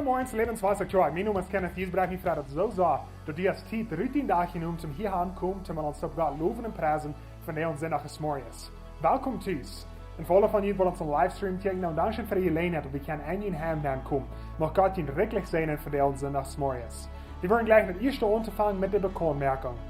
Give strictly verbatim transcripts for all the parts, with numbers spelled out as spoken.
Morjens, Lebenswasser Kjoakj. Mien Nomen es Kenneth Giesbrecht. Mie freit daut soo sea, daut du hast Tiet rut dän Dach jenomen, om hia auntokomen, om ons opp Gott lowen un priesen, von dän Sindach zemorjes. Welkom tus. Un fa aule von junt, waut ons em Livestream kjikjen, un dankscheen fa de Jeläajenheit, daut wie kjennen en jun Heim nenkomen. Mucht Gott junt rikjlich säajnen von dän Sindach zemorjes. Wie woaren jlikj met daut ieeschte aunfangen met de Bekauntmoakjunk.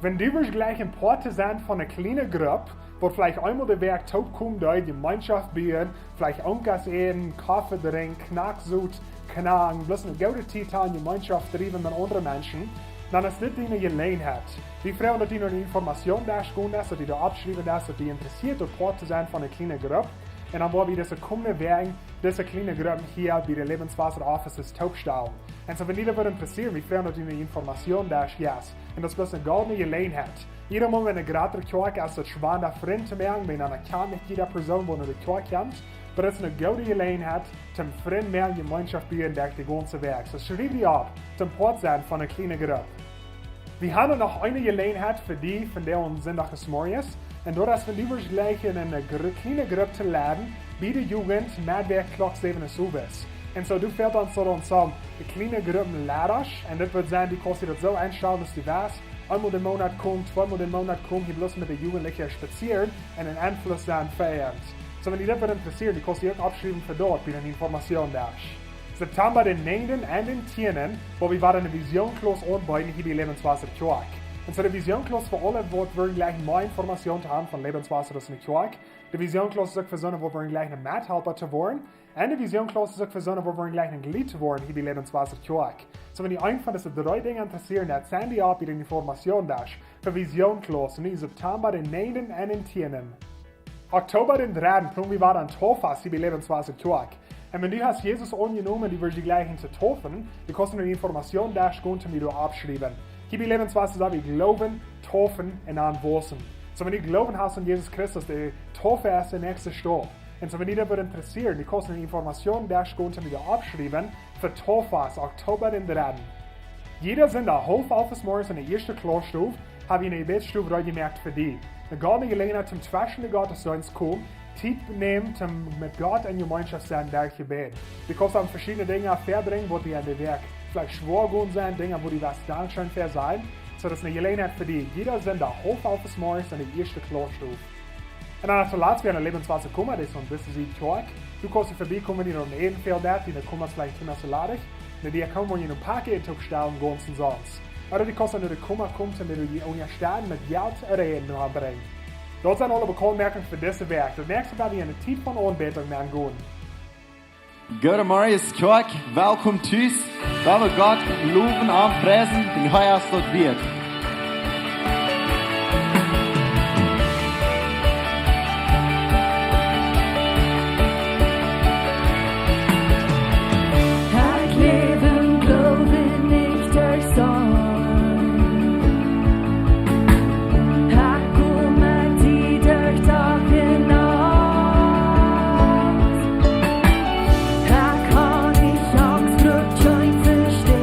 Wan du wurscht jlikjen een Poat to sennen von eene kjliene Grupp, waut veleicht eemol de Wäakj toopkomen deit, Jemeenschoft buen, veleicht Unkas äten, Koffe drinken, Knacksot knacken, bloos eene goode Tiet haben, Jemeenschoft driewen met aundre Menschen, dan es dit diene Jeläajenheit. Wie froagen, daut du no de Informationsdesk gonen deist, daut du doa oppschriewen deist, daut du interessieet, een Poat to sennen von eene kjliene Grupp. Un dan woa wie dise komende Wäakj dise kjliene Gruppen hia bie de Lebenswasser Offices toopstalen. Un soo, wan die daut wudd interessieeren, wie froagen, daut du no de Informationsdesk jeist. Un daut es bloos eene goldne Jeläajenheit. Jieda Mol, wan eene jratre Kjoakj es, daut schwoa, Frind to moaken, wan eena kjant nich jiede Persoon, waut no de Kjoakj kjemt, oba daut es eene goode Jeläajenheit, toom Frind moaken, Jemeenschoft buen derch de gaunze Wäakj. Soo, schriew die opp, toom Poat sennen von eene kjliene Grupp. Wie haben noch eene Jeläajenheit fa die von dän Sindach zemorjes. Un daut es, wan du wurscht jlikjen eene Gru-, kjliene Grupp to leiden, bie de Jugend, met Wäakj Klock säwen Uhr owes. Un soo, du feelst dan soo, dan soo, de kjliene Gruppen Leida. Un daut woat sennen, du kaust die daut soo enstalen, daut du weetst, eemol dän Moonat komen, tweemol dän Moonat komen, hia bloos met de Jugendliche spazieren un een Enfluss sennen fa an. Soo, wan die daut wudd interessieeren, du kaust die uk oppschriewen fa doa, bie dän Informationsdesk. September dän näajenden un dän tieenden, woa wie woaren eene Visionsklaus aunbeeden hia bie Lebenswasser Kjoakj. Un soo, de Visionsklaus fa aule, waut woaren jlikjen mea Information to haben von Lebenswasser aus eene Kjoakj. De Visionsklaus es uk fa soone, waut woaren jlikjen een Methalpa to woaren. Un de Visionsklaus es uk fa soone, waut woaren jlikjen een Jlied to woaren hia bie Lebenswasser Kjoakj. Soo, wan die eent von dise dree Dinja interessieet, dan send die opp bie dän Informationsdesk fa Visionsklaus, nu September dän näajenden un dän tieenden. Oktober dän dredden, fangen wie woaren aun Tauffast hia bie Lebenswasser Kjoakj. Un wan du hast Jesus aunjenomen, du wurscht die jlikjen to taufen, du kaust no de Informationsdesk gonen, toom die doa oppschriewen. Hia bie Lebenswasser saj wie: Gloowen, taufen un dan wausen. Soo, wan du Gloowen hast aun Jesus Christus, de Taufe es de näakjste Stap. Un soo, wan die daut wudd interessieeren, du kaust no de Informationsdesk gonen, toom die doa oppschriewen, fa Tauffast, Oktober dän dredden. Jieda Sindach, haulf alf zemorjes en de ieeschte Kloastow, hab wie eene Jebädsstow reed jemoakt fa die. Eene goldne Jeläajenheit, toom tweschen de Gottesdeenst komen, Tiet nämen, toom met Gott en Jemeenschoft sennen derch Jebäd. Du kaust dan veschiedne Dinja väabrinjen, waut die en de Wäakj veleicht schwoa jegonen sent, Dinja, wua du west dankscheen fa sennen. Soo, daut es eene Jeläajenheit fa die. Jieda Sindach, haulf alf zemorjes en de ieeschte Kloastow. Un dan tolatst, wie haben Lebenswasser Koma, dee es aun dise Sied Kjoakj. Du kaust doa verbie komen, wan die noch een Äten fält, dee Koma es veleicht nich mea soo ladich. Un dee Koma, wua du een Paket toopstalen kaust un soo. Ooda du kaust aun de Koma komen, toom die unjastetten met Jelt ooda Äten aunbrinjen. Daut sent aule Bekauntmoakjungen fa dise Wäakj. Daut näakjste woat wie en de Tiet von Aunbädunk aungonen. Goodemorjes Kjoakj, welkom tus. Wie woaren Gott lowen un priesen, dän hee es daut wieet. Ekj läw em Gloowen, nich derch Seenen. Ekj go met die derch Dach un Nacht. Ekj ha nich Angst, frucht kjeen Vesteck.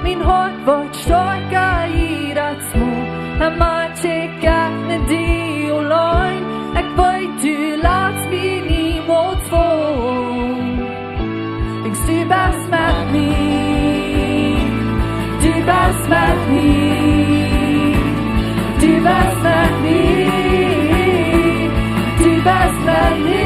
Mien Hoat woat stoakja jiedet Mol, un mea kjikj ekj no die auleen. Ekj weet, du latst mie niemols faul. Wiels du best met mie, du best met mie, du best met mie, du best met mie.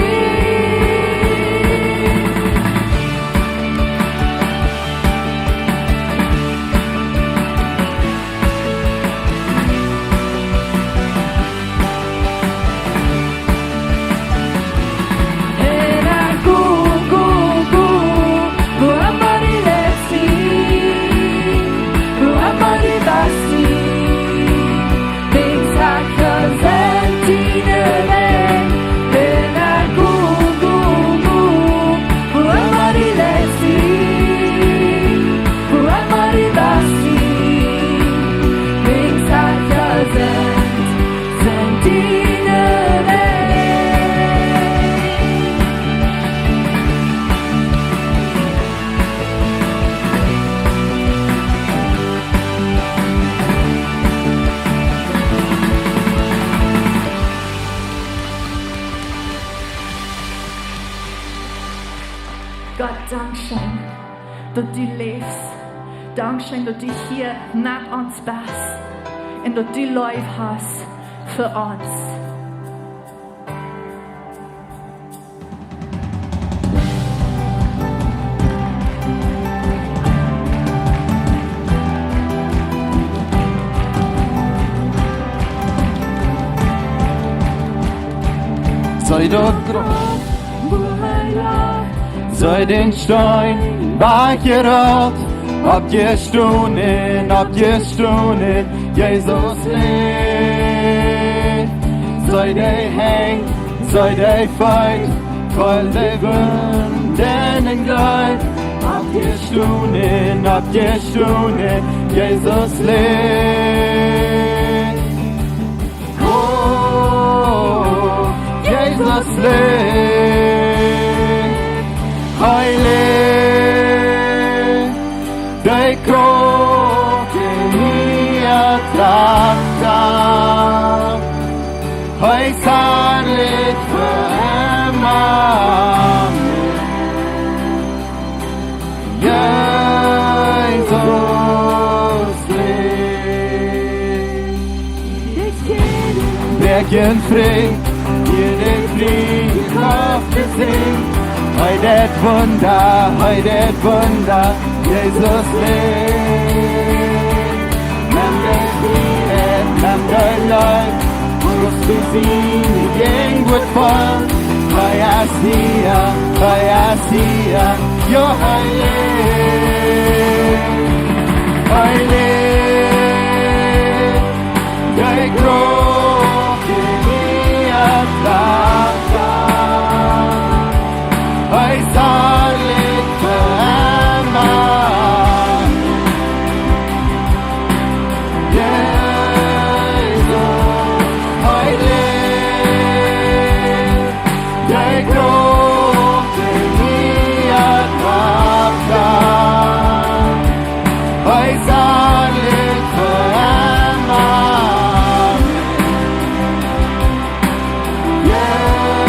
Gott, dankscheen, daut du läfst. Dankscheen, daut du hia met ons best un daut du Leew hast fa ons. See daut Grauf, wua hee lach, see dän Steen wajchjerollt, oppjestonen, oppjestonen, Jesus läft. See de Henj, see de Feet, feel de Wunden un Gleet, oppjestonen, oppjestonen, Jesus läft. Oh, Jesus läft, hee läft, de Krauft, dee mie trajcht, hee es harlich fa emma. Jesus läft. Wäa kjeen Frie, hia de Frie Krauft to seenen. Hee deit Wunda, hee deit Wunda, Jesus läft. Nemm de Frieheit, nemm de Leew, woascht du seenen, dee woat faul. Hee es hia, hee es hia, jo, hee läft, hee läft. De Krauft, dee mie trajcht, hee es harlich fa emma. Jesus, hee läft, de Krauft, dee mie trajcht, hee es harlich fa emma. Jesus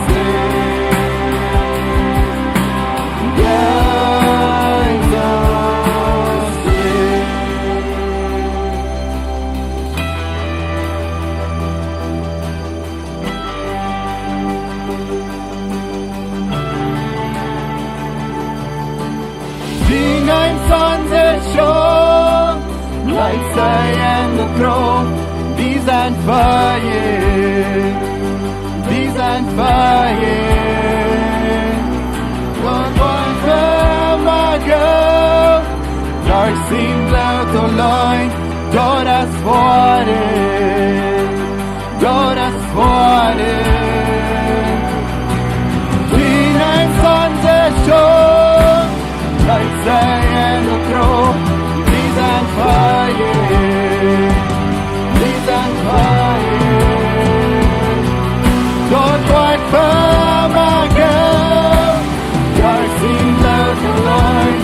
läft. Jesus läft. Wie neemt onse Schult, lajcht see enne Krauft, wie sent frie, wie sent frie. Daut woat fa emma goot, derch sien Bloot auleen, daut es woa. Daut es woa. Wie neemt onse Schult, lajcht see enne Krauft, wie sent frie, wie sent frie. Daut woat fa emma goot, derch sien Bloot auleen,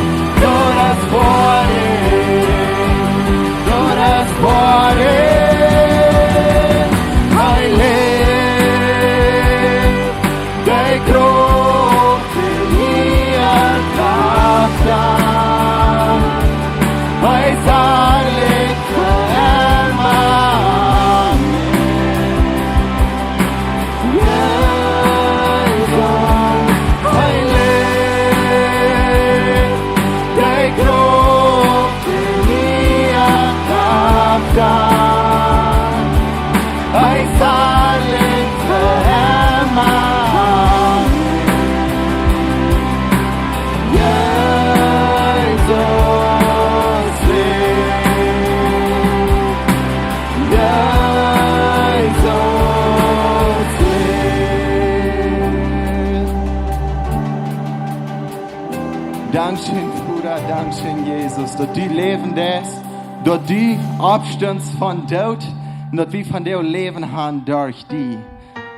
Dankscheen, Jesus, daut du läwen deist, daut du oppstunst vom Doot un daut wie von die Läwen haben derch die.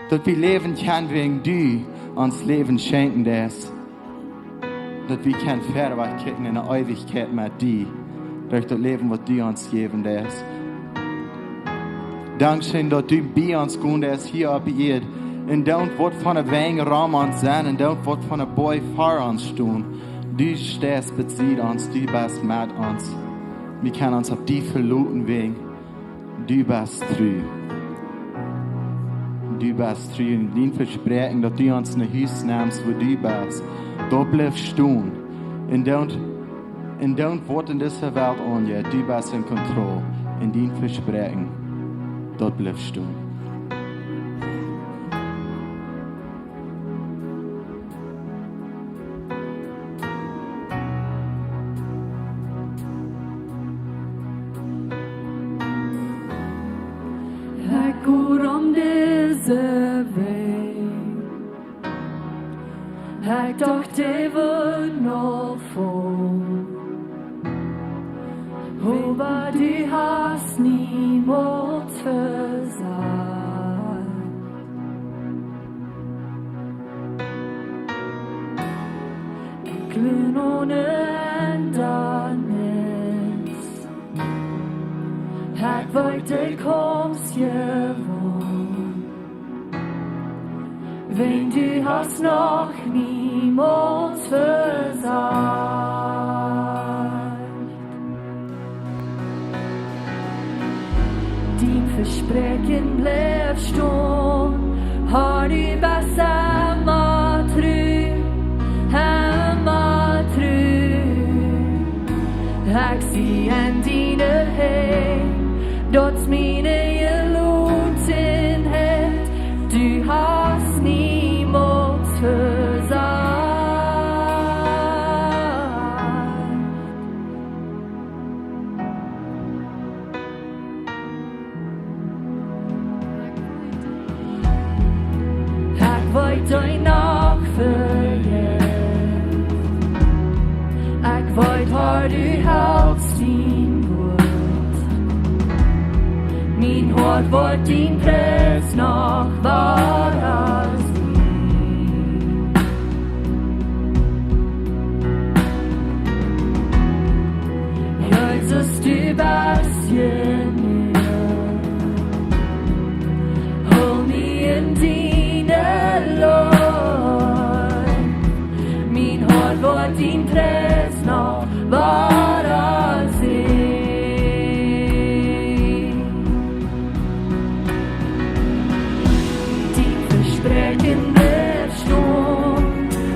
Daut wie läwen kjennen wäajen du ons Läwen schenkjen deist. Daut wie kjennen wieda kjikjen en de Eewichkjeit met die. Derch daut Läwen waut du ons jäwen deist. Dankscheen daut du bie ons gonen deist hia opp de Ieed. Un doont waut von de Wenj rom ons sent un doont waut von de Boaj ver ons stonen. Du steist bie ons, du best met ons. Wie kjennen ons opp die veloten wäajen du best tru. Du best tru un dien Vespräakjen daut du ons no Hus nemst wua du best, daut blift stonen. Un doont, un doont waut en dise Welt aunjeit, du best en Kontroll. Un dien Vespräakjen, daut blift stonen. Ekj go rom dise Welt. Ekj docht, dee wudd noch foll. Oba du hast niemols vesajcht. Ekj lun onen Hindanis. Ekj weet, du kjemst hia wonen. Wiels du hast noch niemols vesajcht. Dien Vespräakjen blift stonen, Herr, du best emma tru, emma tru. Ekj sie en diene Henj, daut es miene Jelosenheit, du hast niemols vesajcht. Ekj weet, du noch vejefst. Ekj weet, Herr, du helpst mie wada. Mien Hoat woat dien Pries noch wada seenen. Jesus, du best hia nu. Hool mie en diene Lajcht. Mien Hoat woat dien Pries noch wada seenen. Dien Vespräakjen blift stonen,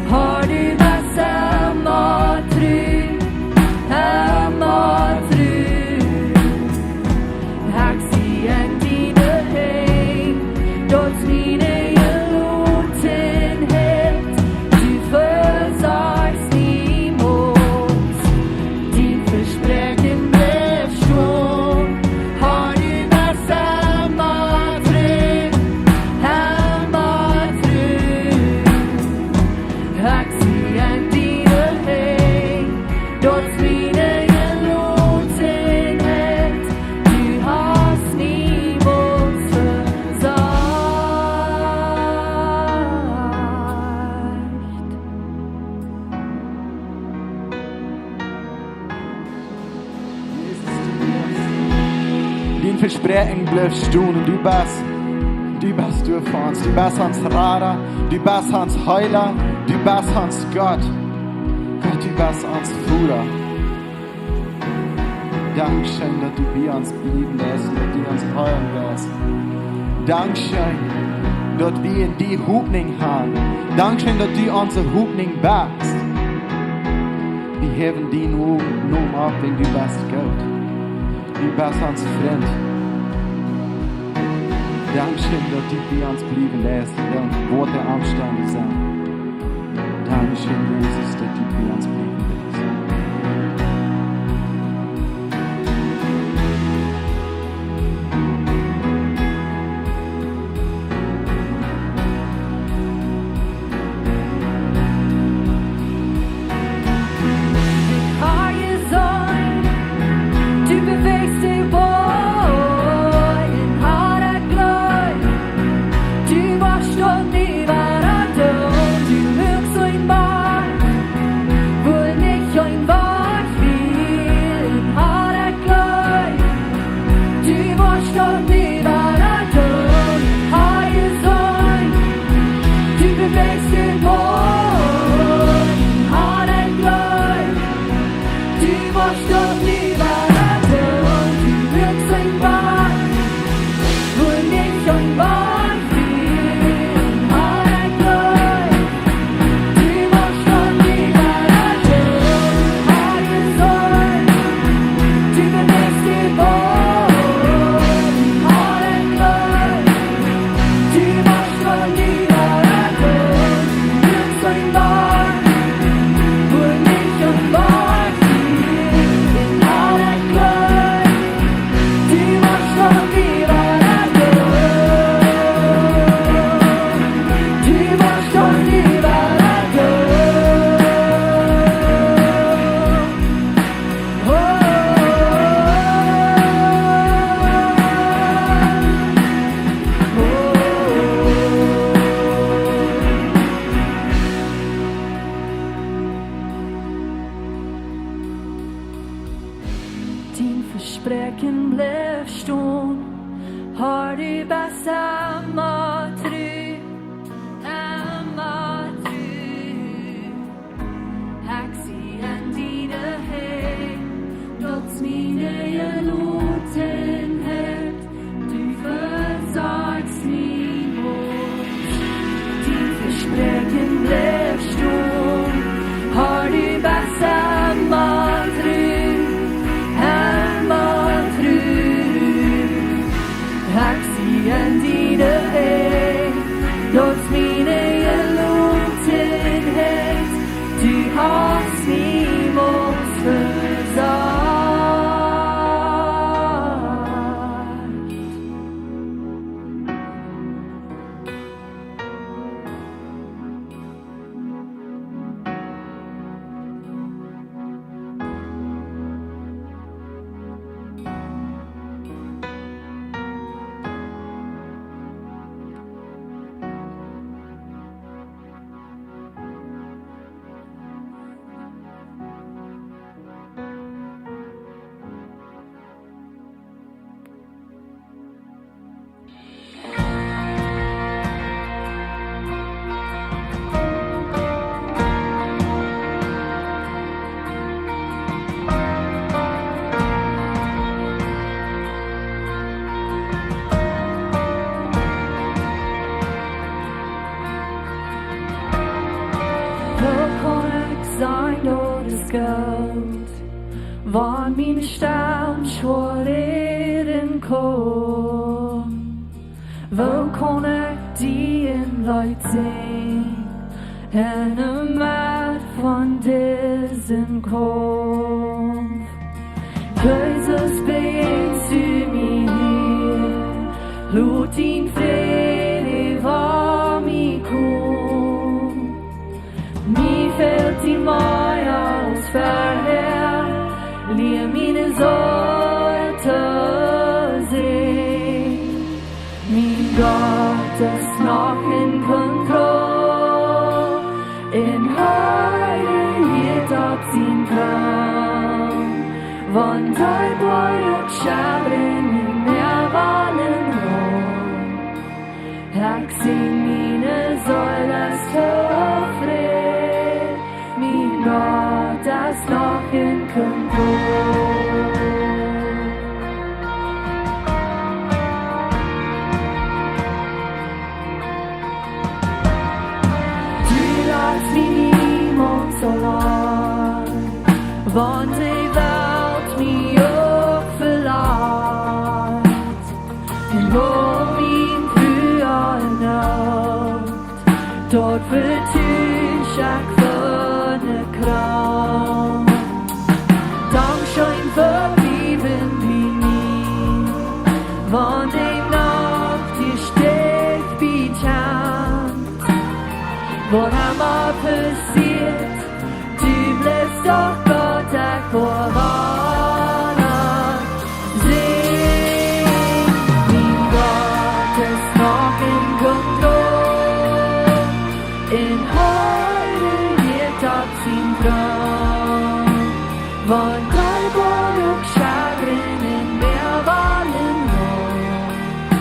Herr, du best emma tru, emma tru. Ekj sie en diene Henj, daut es miene Jelosenheit, du vesajchst niemols. Dien Vespräakjen blift stonen, Herr, du best emma tru, emma tru. Ekj sie en diene Henj, daut es miene Jelosenheit, du hast niemols vesajcht. Dien Vespräakjen blift stonen un du best, du best doa fa ons. Du best ons Rada, du best ons Heela, du best ons Gott. Gott, du best ons Voda. Dankscheen, daut du bie ons bliewen deist un daut du ons heelen deist. Dankscheen, daut wie en die Hopninj haben. Dankscheen, daut du onse Hopninj best. Wie heewen dienen Nomen opp, wiels du best goot. Du best ons Frint. Dankscheen, daut du bie ons bliewen deist, ondanks waut de Omstend sent. Dankscheen, Jesus, daut du bie ons bliewen deist. Spräakjen blift stonen, Herr, du best emma tru, emma tru. Ekj sie en diene Henj, daut es miene Jelotenheit, du vesorjst mie. Dien Vespräakjen blift stonen, Herr, du best emma tru, emma tru. Ekj sie en diene Henj, daut es miene Jelotenheit, du hast mie niemols vesorjt. Woo kaun ekj sajen, daut es goot, wan miene Stem schwoa räden kaun? Woo kaun ekj die een Leet sinjen en de Medd von disen Kaumf? Jesus, best du mie hia, lot dien Fräd äwa mie komen. Mie fält die mea aus verhäa, lia miene Seel to seenen. Mien Gott es noch en Kontroll, un hee hieet opp sien Troon, wan dee Boajch schaubren un Mäa wallen gonen. Ekj sie, miene Seel es tofräd, mien Gott es noch en Kontroll. Du latst mie niemols auleen, wan de Welt mie uk velat. Un woo mien Fru en Noot, daut vetusch ekj von de Krauft. Dankscheen fa bliewen bie mie, wan de Nacht die stich bie Tjant. Waut emma passieet, du blifst doch Gott, ekj woa wada sinjen. Mien Gott es noch en Kontroll, un hee hieet opp sien Troon, wan dee Boajch uk schaubren un Mäa wallen gonen.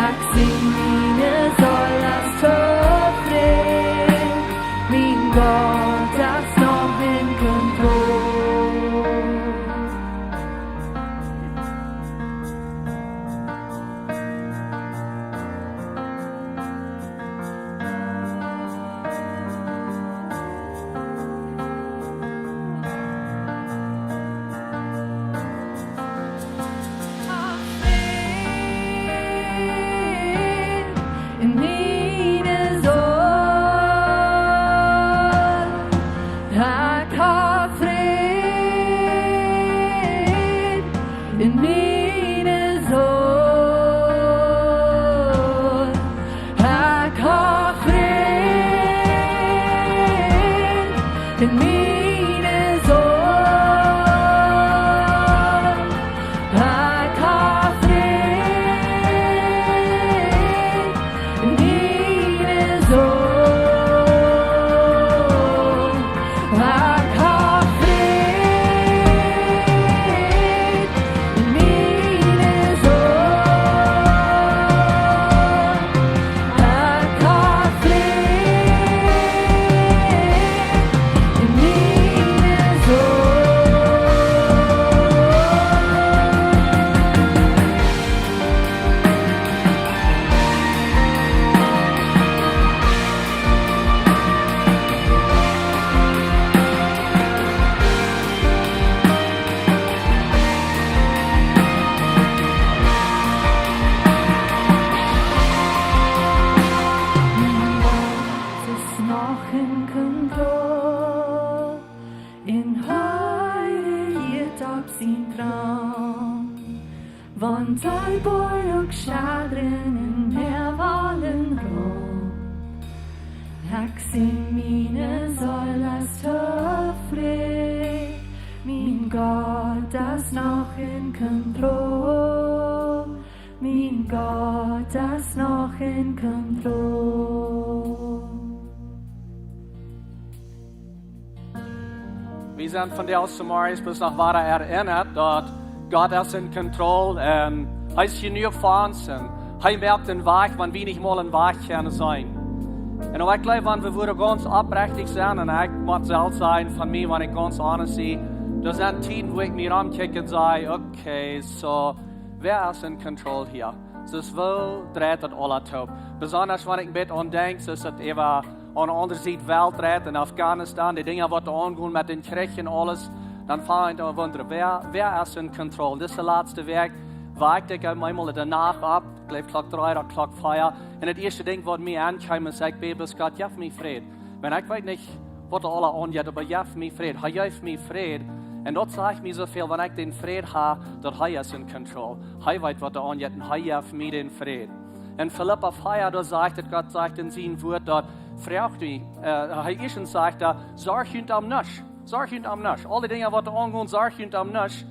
Ekj sie, miene Seel es tofräd, mien Gott es noch en Kontroll. Hee jeit opp sien Troon. Wan dee Boajch uk schaddren un Mäa wallen rolt, ekj sie miene Seel es tofräd. Mien Gott es noch en Kontroll. Mien Gott es noch en Kontroll. Wie sent vondoag zemorjes bloos noch wada erinnert, daut Gott es en Kontroll un hee es jenuach fa ons un hee moakt een Wajch, wan wie nich mol een Wajch kjennen seenen. Un oba ekj jleew, wan wie wudden gaunz oprechtich sennen, un ekj mott selfst sajen, von mie, wan ekj gaunz honest sie, doa sent Tieden, wua ekj mie romkjikj un saj, okay, so, wäa es en Kontroll hia? Soo, woo dreit daut aula toop? Besondasch wan ekj een bät aun denkj, soo aus daut äwa aun de aundre Sied Welt dreit, en Afghanistan, de Dinja waut doa aungonen met dän Kjrich un aules, dan fang ekj aun to wundren, wäa, wäa es en Kontroll? Dise latste Wäakj wajkjt ekj mie eemol de Nacht opp, ekj jleew Klock dree ooda Klock vea. Un daut ieeschte Dinkj waut mie aunkjeem, es, ekj bäd bloos: Gott, jeff mie Fräd. Wan ekj weet nich, waut doa aula aunjeit, oba jeff mie Fräd. Hee jeft mie Fräd. Un daut sajcht mie soo väl, wan ekj dän Fräd hab, daut hee es en Kontroll. Hee weet, waut doa aunjeit, un hee jeft mie dän Fräd. En Filippa vea, doa sajcht et, Gott sajcht en sien Wort, daut: Froagt mie, äh, hee ieeschtens sajcht doa: Sorjt junt om nuscht. Sorjt junt om nuscht. Aule Dinja waut doa aungonen, sorjt junt om nuscht.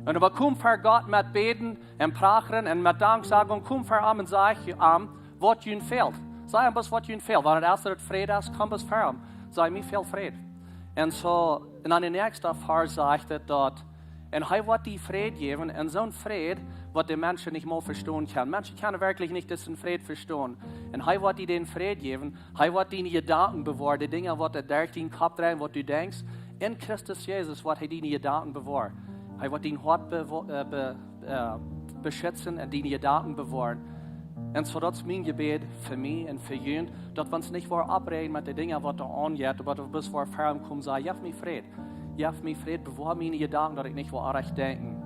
Un oba komt ver Gott met Bäden un Prachren un met Danksagung, komt ver am un sajcht am, waut junt fält. Saj am bloos, waut junt fält. Wan et es daut Fräd es, kom bloos ver am. Saj: Mie fält Fräd. Un soo, un aun de näakjste Varsch sajcht et daut: Un hee woat die Fräd jäwen, un soon Fräd, waut de Menschen nich mol vestonen kjennen. Menschen kjennen werkjlich nich disen Fräd vestonen. Un hee woat die dän Fräd jäwen, hee woat diene Jedanken bewoaren, de Dinja waut doa derch dienen Kopp dreien, waut du denkjst, en Christus Jesus woat hee diene Jedanken bewoaren. Hee woat dien Hoat bewo-, äh, be-, äh, beschitzen un diene Jedanken bewoaren. Un soo daut es mien Jebäd fa mie un fa junt, daut wie ons nich woaren oppräajen met de Dinja waut doa aunjeit, oba daut wie bloos woaren ver am komen, sajen: Jeff mie Fräd. Jeff mie Fräd, bewoa miene Jedanken, daut ekj nich woa orrajcht denkjen.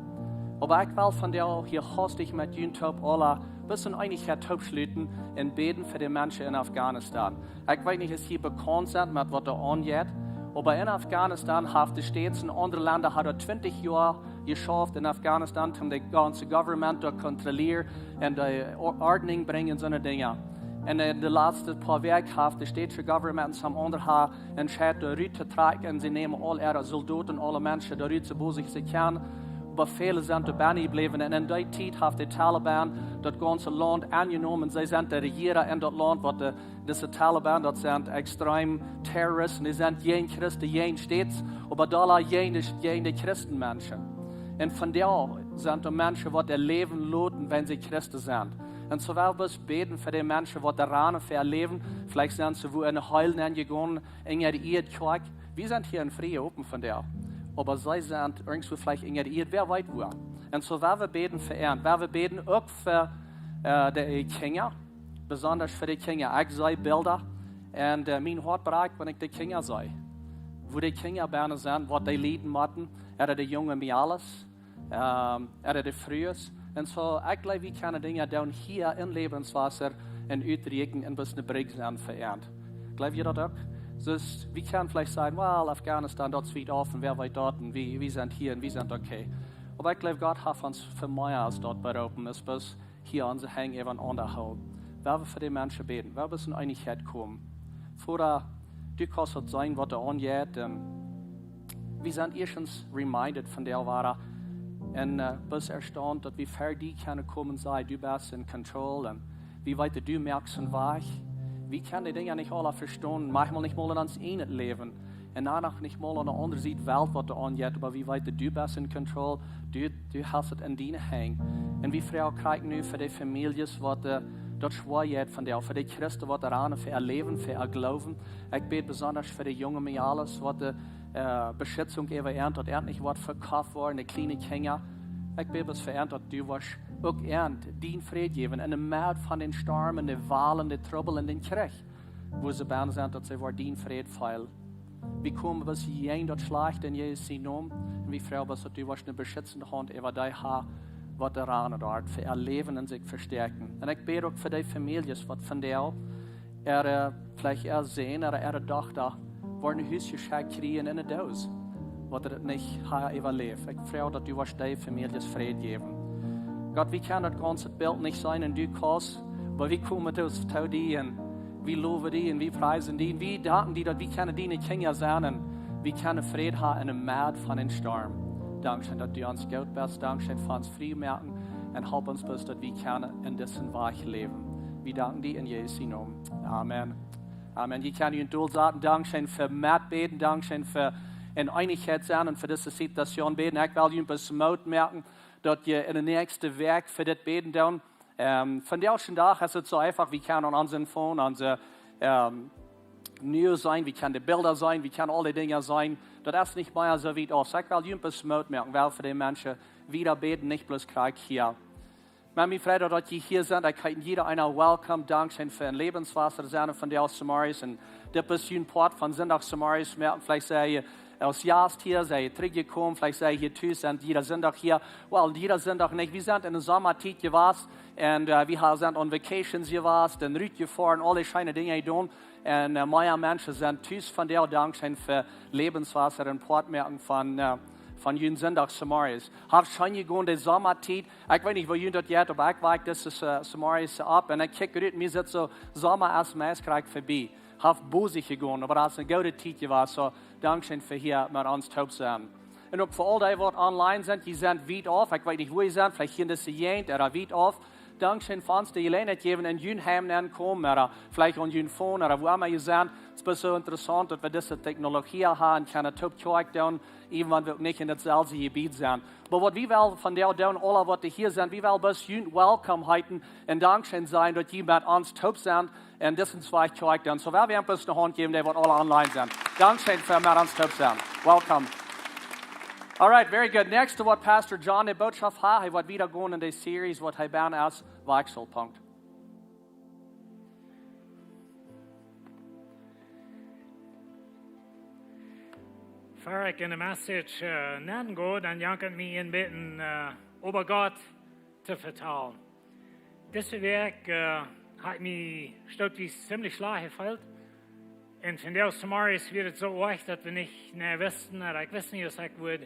Oba ekj well vondoag hia haustich met junt toop aula bloos en Eenichkjeit toopschluten un bäden fa de Menschen en Afghanistan. Ekj weet nich, aus jie bekaunt sent met waut doa aunjeit, oba en Afghanistan haft de States un aundre Lenda, haft doa twintich Joa jeschauft en Afghanistan, om de gaunze Government to kontrollieren un de Or-, Ordnunk brinjen, soone Dinja. Un en de latste poa Wäakj haft de States Government un soone aundre ha entscheit, doa rut to trakjen, un see nämen aul äare Soldoten, aule Menschen doa rut, soo boolt sikj see kjennen. Oba väle sent doa bennen jebläwen. Un en dee Tiet haft de Taliban daut gaunze Launt aunjenomen. See sent de Rejieera en daut Launt, waut de, dise Taliban, daut sent extrem Terroristen, dee sent jäajen Christen, jäajen States, oba dolla jäajen de, jäajen de Christenmenschen. Un vondoag sent doa Menschen, waut äa Läwen loten, wan see Christen sent. Un soo well wie bloos bäden fa de Menschen, waut doa rannen fa äa Läwen. Veleicht sent see wua en de Helen aunjegonen, en äare Ieed Kjoakj. Wie sent hia en Frie open vondoag. Oba see sent irjentwua veleicht en äare Ieed, wäa weet wua. Un soo well wie bäden fa an. Well wie bäden uk fa, äh, de Kjinja. Besondasch fa de Kjinja. Ekj see Bilda. Un, äh, mien Hoat brakjt, wan ekj de Kjinja see. Wua de Kjinja bennen sent, waut dee lieden motten. Ooda de junge Mejales. Ähm, ooda de Frues. Un soo, ekj jleew, wie kjennen Dinja doonen hia en Lebenswasser un utrieekjen un bloos ne Brigj sennen fa an. Jleew jie daut uk? Soo, wie kjennen veleicht sajen, well, Afghanistan, daut es wiet auf un wäa weet daut un wie, wie sent hia un wie sent okay. Oba ekj jleew, Gott haft ons fa mea aus daut beroopen, es bloos hia onse Henj äwa aundaha hoolen. Well wie fa de Menschen bäden, well wie en Eenichkjeit komen. Voda, du kaust daut seenen, waut doa aunjeit, un wie sent ieeschtens reminded vondoag wada. Un, äh, bloos erstaunt, daut wie ver die kjennen komen, sajen: Du best in control. Un wie weeten, du moakst en Wajch. Wie kjennen de Dinja nich aula vestonen, maunchmol nich mol en ons ieejnet Läwen. Un dan noch nich mol aun de aundre Sied Welt, waut doa aunjeit, oba wie weeten, du best in control. Du, du hast et en diene Henj. Un wie froagen krakjt nu fa de Famieljes, waut, äh, daut schwoa jeit vondoag, fa de Christen, waut doa rannen fa äa Läwen, fa äa Gloowen. Ekj bäd besondasch fa de junge Mejales, waut de, äh, Beschitzunk äwa an, daut an nich woat vekoft woaren, de kjliene Kjinja. Ekj bäd bloos fa an, daut du woascht uk an dien Fräd jäwen en de Medd von dän Storm, en de Walen, de Trubbel un dän Kjrich, wua see bennen sent, daut see woaren dien Fräd feelen. Wie komen bloos jäajen daut Schlajchte en Jesus sienen Nomen. Un wie froagen bloos, daut du woascht ne beschitzende Haunt äwa dee haben, waut doa rannen doa fa äa Läwen un sikj vestäakjen. Un ekj bäd uk fa de Famieljes, waut vondoag äare, veleicht äa Sän ooda äare Dochta woaren een Hus jeschekjt kjrieen en de Doos. waut daut nich haft äwaläft. Ekj froag daut du woascht dee Famieljes Fräd jäwen. Gott, wie kjennen daut gaunze Bilt nich seenen un du kaust, oba wie komen to, to die un wie lowen die un wie priesen die un wie danken die daut wie kjennen diene Kjinja sennen un wie kjennen Fräd haben en de Medd von dän Storm. Dankscheen daut du ons goot best. Dankscheen fa ons frie moaken un halp ons bloos daut wie kjennen en disen Wajch läwen. Wie danken die en Jesus sienen Nomen. Amen. Amen. Jie kjennen junt dolsaten. Dankscheen fa metbäden. Dankscheen fa en Eenichkjeit sennen un fa dise Situation bäden. Ekj well junt bloos Moot moaken daut jie en de näakjste Wäakj fa dit bäden doonen. Ähm, vondoag dän Dach es et soo eefach, wie kjennen aun onsen Phone, onse, ähm, News seenen, wie kjennen de Bilda seenen, wie kjennen aule Dinja seenen. Daut es nich mea soo wiet aus. Ekj well junt bloos Moot moaken, well fa de Menschen wieda bäden, nich bloos krakjt hia. Oba mie freit daut jie hia sent. Ekj heet jieda eena welcome. Dankscheen fa en Läwenswota sennen vondoag zemorjes. Un dit es jun Poat von Sindach zemorjes. Oba veleicht sie jie aus Jast hia, sie jie trigjjekomen, veleicht sie jie hia tus, sent jieda Sindach hia. Well, jieda Sindach nich. Wie sent en de Somatiet jewast. Un, äh, wie ha-, sent on vacations jewast. Un rutjefoaren, aule scheene Dinja jedonen. Un, äh, mea Menschen sent tus vondoag. Dankscheen fa Läwenswota en Poat moaken von, äh, von jun Sindach zemorjes. Haft scheen jegonen de Somatiet. Ekj weet nich woo junt daut jeit, oba ekj woak dise, äh, zemorjes opp un ekj kjikj rut, mie sitt soo, Somma es meist krakjt verbie. Haft bosich jegonen, oba daut es ne goode Tiet jewast. Soo, dankscheen fa hia met ons toop sennen. Un uk fa aul dee waut online sent, jie sent wiet auf. Ekj weet nich wua jie sent, veleicht hia en dise Jäajent ooda wiet auf. Dankscheen fa ons de Jeläajenheit jäwen en jun Heim nenkomen, ooda veleicht aun jun Phone, ooda wua emma jie sent. Et es bloos soo interessaunt daut wie dise Technologie haben, kjennen toop Kjoakj doonen, even wan wie uk nich en daut selwje Jebied sent. Oba waut wie well vondoag doonen, aule waut hia sent, wie well bloos junt welcome heeten un dankscheen sajen daut jie met ons toop sent un dise Wajch Kjoakj doonen. Soo well wie bloos ne Haunt jäwen, dee waut aule online sent. Dankscheen fa met ons toop sennen. Welcome. All right, very good. Näakjste woat Pastor John de Bootschoft haben. Hee woat wieda gonen en de Series waut hee benne es, Wajchselpunkt. Ver ekj en de Message, äh, nenn go, dan jankat mie een bät, äh, äwa Gott to vetalen. Dise Wäakj, äh, haud ekj mie stootwies ziemlich schlajcht jefeelt. Un vondoag zemorjes wia et soo oajch daut wie nich mea wisten, ooda ekj wist nich aus ekj wudd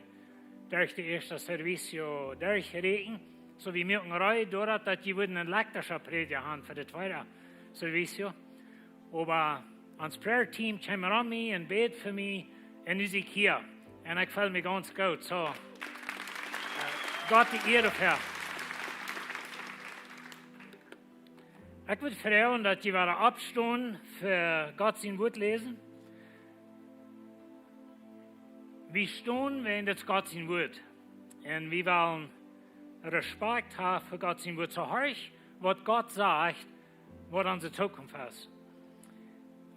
derch de ieeschte Servicio derchräakjen. Soo wie muaken reed doaderch daut jie wudden en elektrischa Prädja haben fa de tweede Servicio. Oba ons prayer team kjeem rom mie un bäd fa mie un nu sie ekj hia. Un ekj feel mie gaunz goot. Soo, äh, Gott de Ea doafäa. Ekj wudd froagen daut jie wellen oppstonen fa Gott sien Wuat läsen. Wie stonen, wiels daut es Gott sien Wuat. Un wie wellen Respekt haben fa Gott sien Wuat. Soo horcht waut Gott sajcht, waut onse Zukunft es.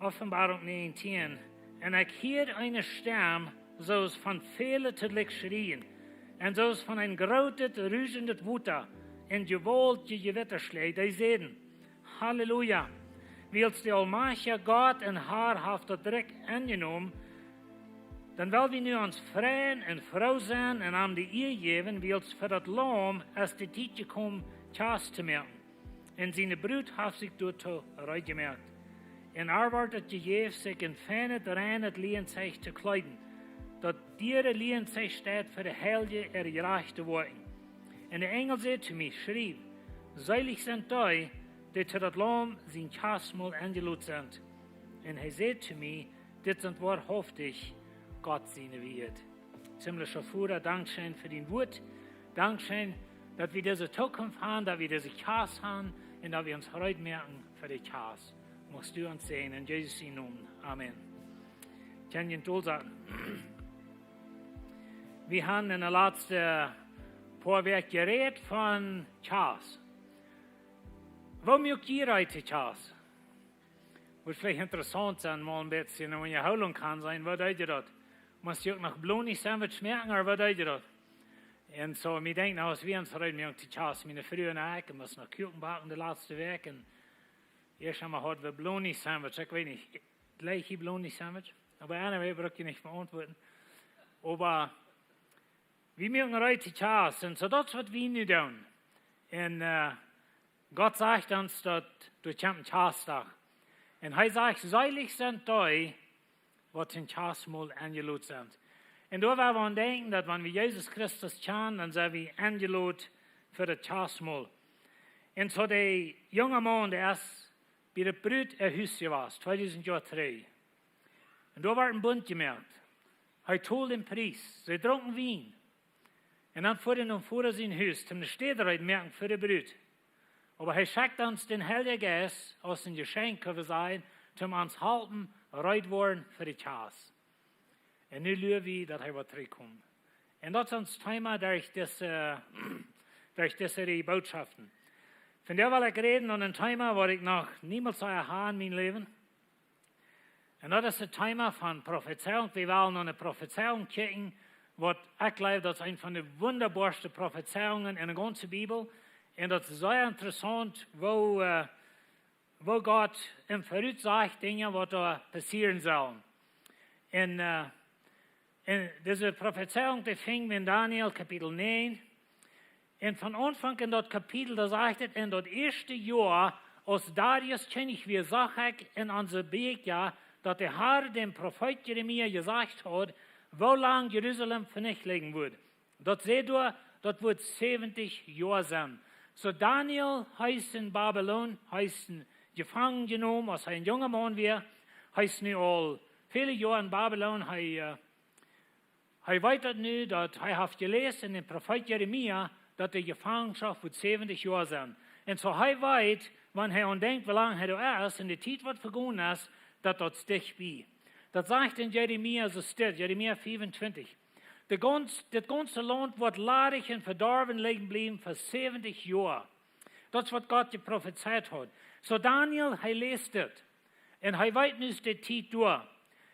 Openboarunk näajentieen. Un ekj hieed eene Stemm, soo aus von väle toojlikj schrieen, un soo aus von een grootet, ruschendet Wota, un jewaultje Jewittaschlaj, dee säden: Halleluja! Wiels de aulmajchtja Gott un Har haft daut Rikj enjenomen, dan well wie nu ons freien un froo sennen un am de Ea jäwen, wiels fa daut Laum es de Tiet jekomen, Kjast to moaken. Un siene Brut haft sikj doatoo reed jemoakt. Un ar wort daut jejäft, sikj en feinet, reinet Lieentseich to kjleeden, daut diere Lieentseich steit fa de Heilje äare jerajchte Woakjen. Un de Enjel säd to mie: Schriew: Seelich sent dee, dee to daut Laum sien Kjastmol enjelot sent. Un hee säd to mie: Dit sent woarhauftich Gott siene Wieed. Himlischa Voda, dankscheen fa dien Wuat. Dankscheen daut wie dise Zukunft haben, daut wie dise Kjast haben un daut wie ons reed moaken fa de Kjast. Muchst du ons säajnen en Jesus sienen Nomen. Amen. Kjenn jie dolsaten. Wie haben en de latste poa Wäakj jerät von Kjast. Woo muak jie reed to Kjast? Wudd veleicht interessaunt sennen, mol een bät ne Unjahoolunk kaun sennen. Woo deed jie daut? Must jie uk noch Bologna Sandwich moaken, ooda woo deed jie daut? Un soo, mie denkjt nu, aus wie ons reed muaken to Kjast, miene Fru un ekj, must noch Kuaken backen de latste Wäakj. Un ieescht emol haud wie Bologna Sandwich, ekj weet nich, jlikj jie Bologna Sandwich? Oba anyway, bruck jie nich veauntwuaden. Oba wie muaken reed to Kjast, un soo daut es waut wie nu doonen. Un, äh, Gott sajcht ons daut doa kjemt een Kjastdach. Un hee sajcht: Seelich sent dee, waut toom Kjastmol enjelot sent. Un doa woa wie aun denkjen, daut wan wie Jesus Christus kjanen, dan sent wie enjelot fa daut Kjastmol. Un soo de junge Maun, dee es bie de Brut äa Hus jewast, tweedusent Joa trigj. Un doa wort een Bunt jemoakt. Hee told dän Pries, see drunken Wien. Un dan fua hee no Voda sien Hus, om de Städ reed moaken fa de Brut. Oba hee schekjt ons dän Heiljen Jeist aus een Jeschenkj, kjenn wie sajen, om ons halpen, reed woaren fa de Kjast. Un nu lua wie, daut hee woat trigjkomen. Un daut es ons Thema derch dise, derch dise Rieej Bootschoften. Vondoag well ekj räden aun een Thema, waut ekj noch niemols soo jehaut hab en mien Läwen. Un daut es daut Thema von Profezeiunk. Wie wellen no eene Profezeiunk kjikjen, waut ekj jleew, daut es eene von de wundaboaste Profezeiungen en de gaunze Bibel. Un daut es sea interessaunt, woo, äh, woo Gott em Verut sajcht Dinja, waut doa passieren sellen. Un, äh, un dise Profezeiunk, dee finj wie en Daniel Kapitel näajen. Un von Aunfank en daut Kapitel, doa sajcht et, en daut ieeschte Joa, aus Darius Kjennich wia, sach ekj en onse Bieekja, daut de Herr däm Profeet Jeremia jesajcht haud, woo lang Jerusalem venicht lijen wudd. Daut säd doa, daut wudd säwentich Joa sennen. Soo Daniel, hee es en Babilon, hee es en jefangen jenomen, aus hee een junga Maun wia. Hee es nu aul väle Joa en Babilon. Hee, äh, hee weet daut nu, daut hee haft jeläst en dän Profeet Jeremia, daut de Jefangenschoft wudd säwentich Joa sennen. Un soo hee weet, wan hee aun denkjt, woo lang hee doa es, un de Tiet, waut vegonen es, daut daut dicht bie. Daut sajcht en Jeremia soo steit, Jeremia fiewuntwintich. De gaunz-, daut gaunze Launt woat ladich un vedorwen lijen bliewen fa säwentich Joa. Daut es, waut Gott jeprofezeit haud. Soo Daniel, hee läst dit. Un hee weet nu, es de Tiet doa.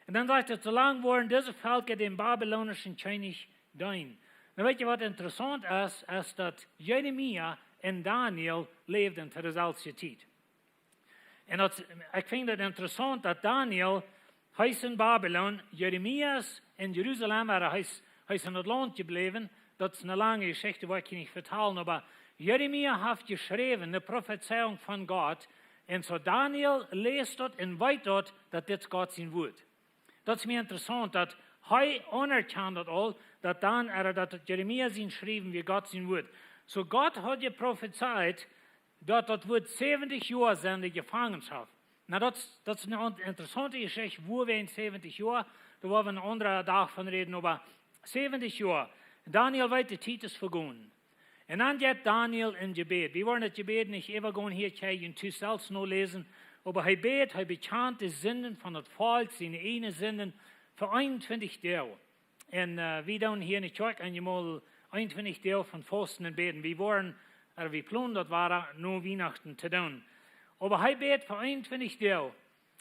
Un dan sajcht et, soo lang woaren dise Velkja dän babilonischen Kjennich deenen. Nu weet jie, waut interessaunt es, es daut Jeremia un Daniel läwden to deeselwje Tiet. Un daut, ekj finj daut interessaunt, daut Daniel, hee es en Babilon, Jeremia es en Jerusalem, oba hee es, hee es en daut Launt jebläwen. Daut es eene lange Jeschicht, woa ekj hia nich vetalen, oba Jeremia haft jeschräwen eene Profezeiunk von Gott, un soo Daniel läst daut un weet daut, daut dit Gott sien Wuat. Daut es mie interessaunt, daut hee aunerkjant daut aul, daut dan, äh, daut Jeremia sien Schriewen wia Gott sien Wuat. Soo Gott haud jeprofezeit, daut daut wudd säwentich Joa sennen, de Jefangenschoft. Nu, daut, daut es eene aun-, interessaunte Jeschicht, wuarom säwentich Joa, doa woa wie een aundren Dach von räden, oba säwentich Joa. Daniel weet, de Tiet es vegonen. Un dan jeit Daniel en Jebäd. Wie woaren daut Jebäd nich äwagonen hia, kjenn jie tus selfst noläsen. Oba hee bät, hee bekjant de Sinden von daut Volkj, siene ieejne Sinden, fa eenuntwintich Doag. Un, äh, wie doonen hia en de Kjoakj eenjemol eenuntwintich Doag von fausten un bäden. Wie woaren, äh, wie plonen daut wada no Wienachten to doonen. Oba hee bät fa eenuntwintich Doag.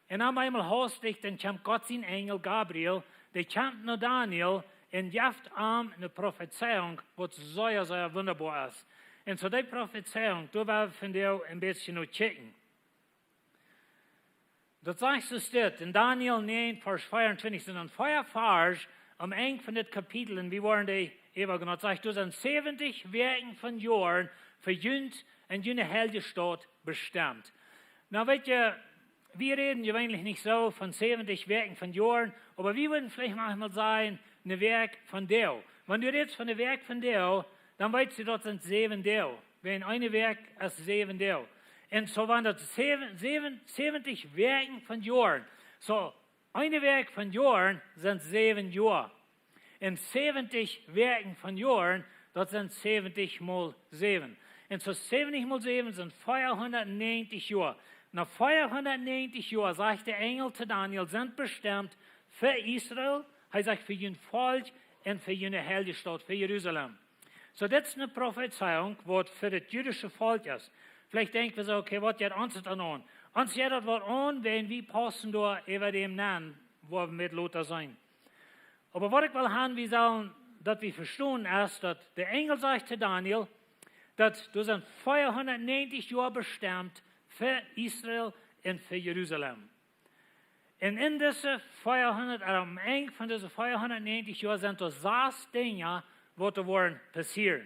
Un dan eemol haustich, dan kjemt Gott sien Enjel Gabriel, dee kjemt no Daniel un jeft am eene Profezeiunk, waut sea, sea wundaboa es. Un soo dee Profezeiunk, doa woa wie vondoag een bät no kjikjen. Daut sajcht soo dit, en Daniel näajen, Varsch veeauntwintich, sent dan vea Varsch aum Enj von dit Kapitel, un wie woaren dee äwagonen. Daut sajcht, doa sent säwentich Wäakj von Joaren fa junt un june heilje Staut bestemt. Nu, weet jie, wie räden jeweenlich nich soo von säwentich Wäakj von Joaren, oba wie wudden veleicht mau mol sajen, eene Wäakj von Doag. Wan du rätst von eene Wäakj von Doag, dan weetst du, daut sent säwen Doag. Wan eene Wäakj es säwen Doag. Un soo wieren daut säwen, säwen, säwentich Wäakj von Joaren. Soo, eene Wäakj von Joaren sent säwen Joa. Un säwentich Wäakj von Joaren, daut sent säwentich mol säwen. Un soo säwentich mol säwen sent veahundatnäajentich Joa. No veahundatnäajentich Joa, sajcht de Enjel to Daniel, sent bestemt fa Israel, hee sajcht, fa jun Volkj un fa june heilje Staut, fa Jerusalem. Soo, dit es eene Profezeiunk, waut fa daut jüdische Volkj es. Veleicht denkj wie soo, okay, waut jeit ons daut aun? Ons jeit daut waut aun, wan wie paussen doa äwa däm nenn, wua wie met lota sent. Oba waut ekj well haben, wie sellen, daut wie vestonen, es, daut de Enjel sajcht to Daniel, daut doa sent veahundatnäajentich Joa bestemt fa Israel un fa Jerusalem. Un en dise veahundat, äh, aum Enj von dise veahundatnäajentich Joa sent doa sas Dinja, waut doa woaren passieren.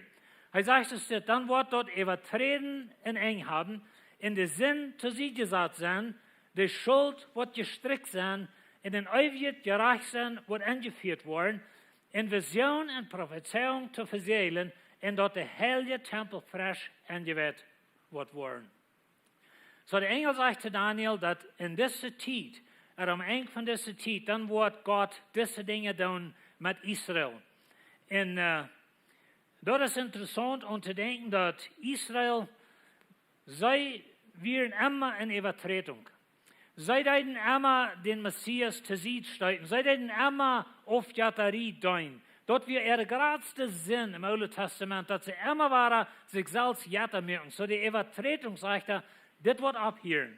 Hee sajcht soo dit, dan woat daut Äwaträden een Enj haben, un de Sind to Sied jesat sennen, de Schult woat jestrikjt sennen, un een eewjet Jerajcht sennen woat enjefieet woaren, en Visioon un Profezeiunk to vesieejlen, un daut de heilje Tempel fresch enjeweit woat woaren. Soo, de Enjel sajcht to Daniel, daut en dise Tiet, un aum Enj von dise Tiet, dan woat Gott dise Dinja doonen met Israel. Un, äh, daut es interessaunt om to denkjen, daut Israel, see wieren emma en Äwaträdunk. See deeden emma dän Messias to Sied steeten. See deeden emma Aufjettarie deenen. Daut wia äare jratste Sind em Oolen Tastament, daut see emma wada sikj selfst Jetta muaken. Soo de Äwaträdunk, sajcht hee, dit woat opphieren.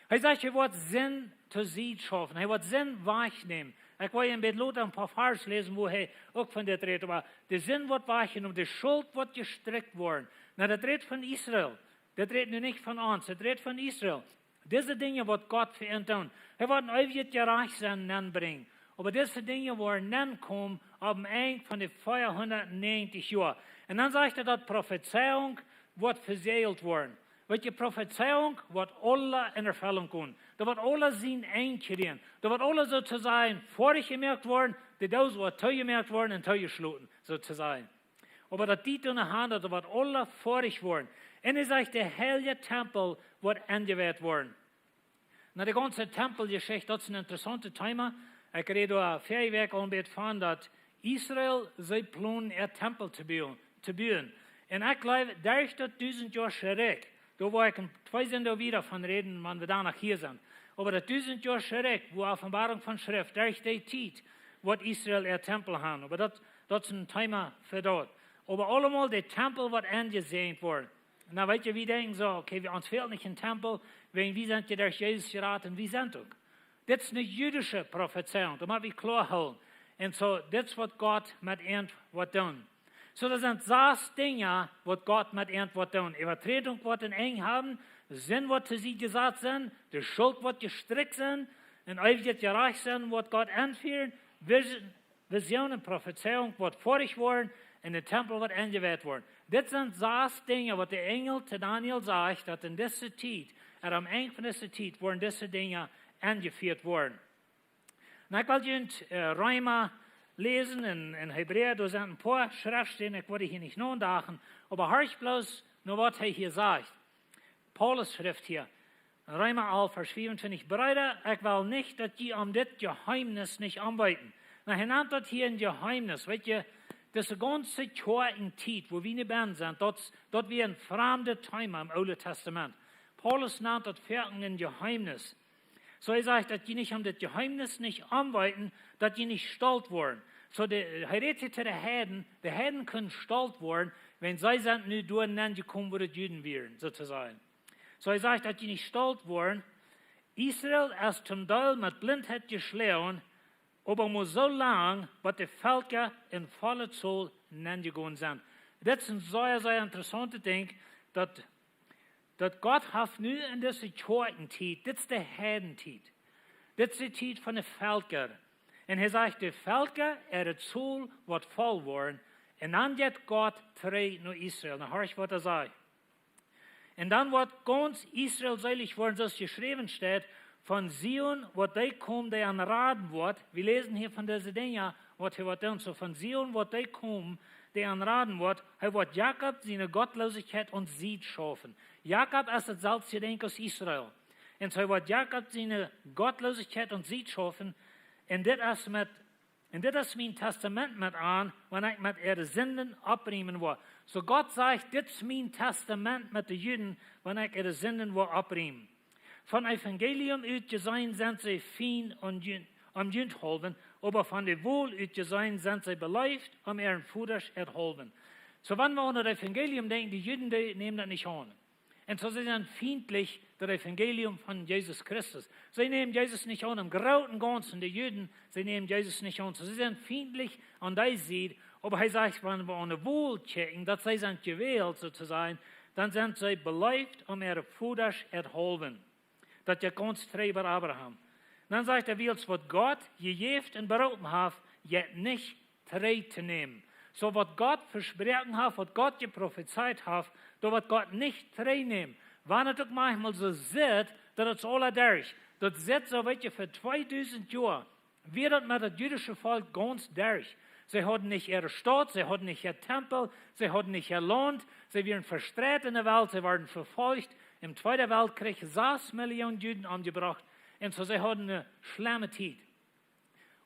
Hee sajcht, hee woat Sind to Sied schaufen. Hee woat Sind wajchnämen. Ekj well en bät lota en poa Varsch läsen, wua hee uk von dit rät. Oba de Sind woat wajchjenomen, de Schult woat jestrikjt woaren. Na, daut rät von Israel. Daut rät nu nich von ons, daut rät von Israel. Dise Dinja woat Gott fa an doonen. Hee woat een eewjet Jerajcht sennen nenbrinjen. Oba dise Dinja woaren nenkomen aum Enj von de veahundatnäajentich Joa. Un dan sajcht hee, daut Profezeiunk woat vesieejelt woaren. Weet jie, Profezeiunk woat aula en Erfellunk gonen. Daut woat aula sien Enj kjrieen. Daut woat aula, soo to sajen, foadich jemoakt woaren. De Doos woat toojemoakt woaren un toojeschloten, soo to sajen. Oba daut deit doano han, daut daut woat aula foadich woaren. Un hee sajcht, de heilje Tempel woat enjeweit woaren. Na, de gaunze Tempeljeschicht, daut es een interessauntet Thema. Ekj räd doa väaje Wäakj aul een bät von, daut Israel, see plonen äa Tempel to buen, to buen. Un ekj jleew, derch daut dusentjoasche Rikj, doa woa ekj en twee Sindach wieda von räden, wan wie doano hia sent. Oba daut dusentjoasche Rikj, wua Openboarunk von schrift, derch dee Tiet woat Israel äa Tempel han. Oba daut, daut es een Thema fa daut. Oba aulemol, de Tempel woat enjesäajent woaren. Na, weet jie, wie denkjen soo, okay, wie, ons fält nich een Tempel, wäajen wie sent je derch Jesus jerat un wie sent uk. Dit es eene jüdische Profezeiunk, daut mott wie kloa hoolen. Un soo, dit es waut Gott met an woat doonen. Soo, daut sent sas Dinja, waut Gott met an woat doonen. Äwaträdunk woat een Enj haben, Sind woat to Sied jesat sennen, de Schult woat jestrikjt sennen, een eewjet Jerajcht sennen woat Gott enfieren, Vision, Visioon un Profezeiunk woat foadich woaren un de Tempel woat enjeweit woaren. Dit sent sas Dinja, waut de Enjel to Daniel sajcht, daut en dise Tiet, un aum Enj von dise Tiet, woaren dise Dinja enjefieet woaren. Na, ekj well junt, äh, Reema läsen un, un Hebräa, doa sent een poa Schreftstäden, ekj woa hia nich nodachen, oba horcht bloos no waut hee hia sajcht. Paulus schrift hia, Reema alf, Varsch vea un twintich: Breeda, ekj well nich, daut jie om dit Jeheemnis nich omweeten. Na, hee nant daut hia een Jeheemnis. Weet jie, dise gaunze Kjoakjentiet, wua wie nu bennen sent, daut, daut wia een framdet Thema em Oolen Tastament. Paulus nant daut foaken een Jeheemnis. Soo, hee sajcht, daut jie nich om dit Jeheemnis nich omweeten, daut jie nich stolt woaren. Soo, de, hee rät hia to de Heiden, de Heiden kunnen stolt woaren, wan see sent nu doa nenjekomen, wua de Juden wieren, soo to sajen. Soo, hee sajcht, daut jie nich stolt woaren. Israel es toom Deel met Blintheit jeschloagen, oba mau soo lang, bat de Velkja en volle Tol nenjegonen sent. Dit es een sea, sea interessauntet Dinkj, daut, daut Gott haft nu en dise Kjoakjentiet, dit es de Heidentiet. Dit es de Tiet von de Velkja. Un hee sajcht, de Velkja, äare Tol woat voll woaren. Un dan jeit Gott trigj no Israel. Na, horcht waut hee sajcht. Un dan woat gaunz Israel seelich woaren, soo aus jeschräwen steit: Von Zion woat dee komen, dee an raden woat. Wie läsen hia von dise Dinja, waut hee woat doonen. Soo, von Zion woat dee komen, dee an raden woat. Hee woat Jakob siene Gottlosigkeit aun Sied schaufen. Jakob es daut selwje Dinkj aus Israel. Un soo, hee woat Jakob siene Gottlosigkeit aun Sied schaufen. Un dit es met Un dit es mien Tastament met an, wan ekj met äare Sinden oppriemen woa. Soo Gott sajcht, dit es mien Tastament met de Juden, wan ekj äare Sinden woa oppriemen. Von Evangelium ut jeseenen sent see fient om junt, om junt haulwen, oba von de Wol ut jeseenen sent see beleeft om äaren Vodasch äaren haulwen. Soo, wan wie aun daut Evangelium denkjen, de Juden, dee nämen daut nich aun. Un soo, see sent fientlich daut Evangelium von Jesus Christus. See nämen Jesus nich aun, em grooten gaunzen, de Juden, see nämen Jesus nich aun. Soo, see sent fientlich aun dee Sied, oba hee sajcht, wan wie aun de Wol kjikjen, daut see sent jewält, soo to sajen, dan sent see beleeft om äare Vodasch äaren haulwen. Daut jeit gaunz trigj bat Abraham. Dan sajcht hee, wiels waut Gott jejäft un beroopen haft, jeit nich trigj to nämen. Soo waut Gott vesproaken haft, waut Gott jeprofezeit haft, daut woat Gott nich trigj nämen. Wan et uk maunchmol soo sitt, daut et soo aula derch, daut sitt soo, weet jie, fa tweedusent Joa, wia daut met daut jüdische Volkj gaunz derch. See hauden nich äare Staut, see hauden nich äa Tempel, see hauden nich äa Launt, see wieren vestreit enne Welt, see worden vefolcht. Em Tweeden Weltkjrich sas Millionen Juden omjebrocht. Un soo, see hauden eene schlemme Tiet.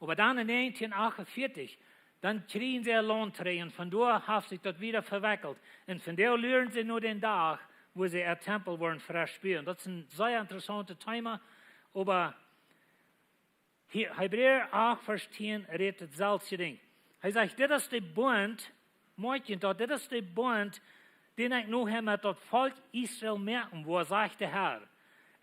Oba dan en negentien achtunvieetich, dan kjrieejen see äa Launt trigj un von doa haft sikj daut wieda vewekjelt. Un vondoag luaren see no dän Dach, wua see äa Tempel woaren fresch buen. Daut es een sea interessauntet Thema, oba hia, Hebräa acht, Varsch tieen rät daut selwje Dinkj. Hee sajcht: Dit es de Bunt, moakjt daut, dit es de Bunt, dän ekj nohäa met daut Volkj Israel moaken woa, sajcht de Herr.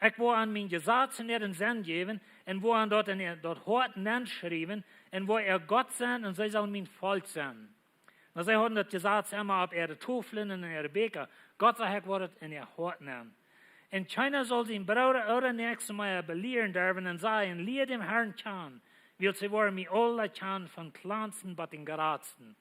Ekj woa an mien Jesaz en äaren Senn jäwen un woa an daut en äa, daut Hoat nenschriewen un woa äa Gott sennen un see sellen mien Volkj sennen. Nu, see hauden daut Jesaz emma opp äare Toflen un en äare Bieekja. Gott sajcht: Ekj woa daut en äa Hoat nämen. Un kjeena saul sienen Brooda ooda Näakjsten mea belieren derwen un sajen: Lia dän Herrn kjanen, wiels see woaren mie aula kjanen, vom kjlansten bat dän jratsten.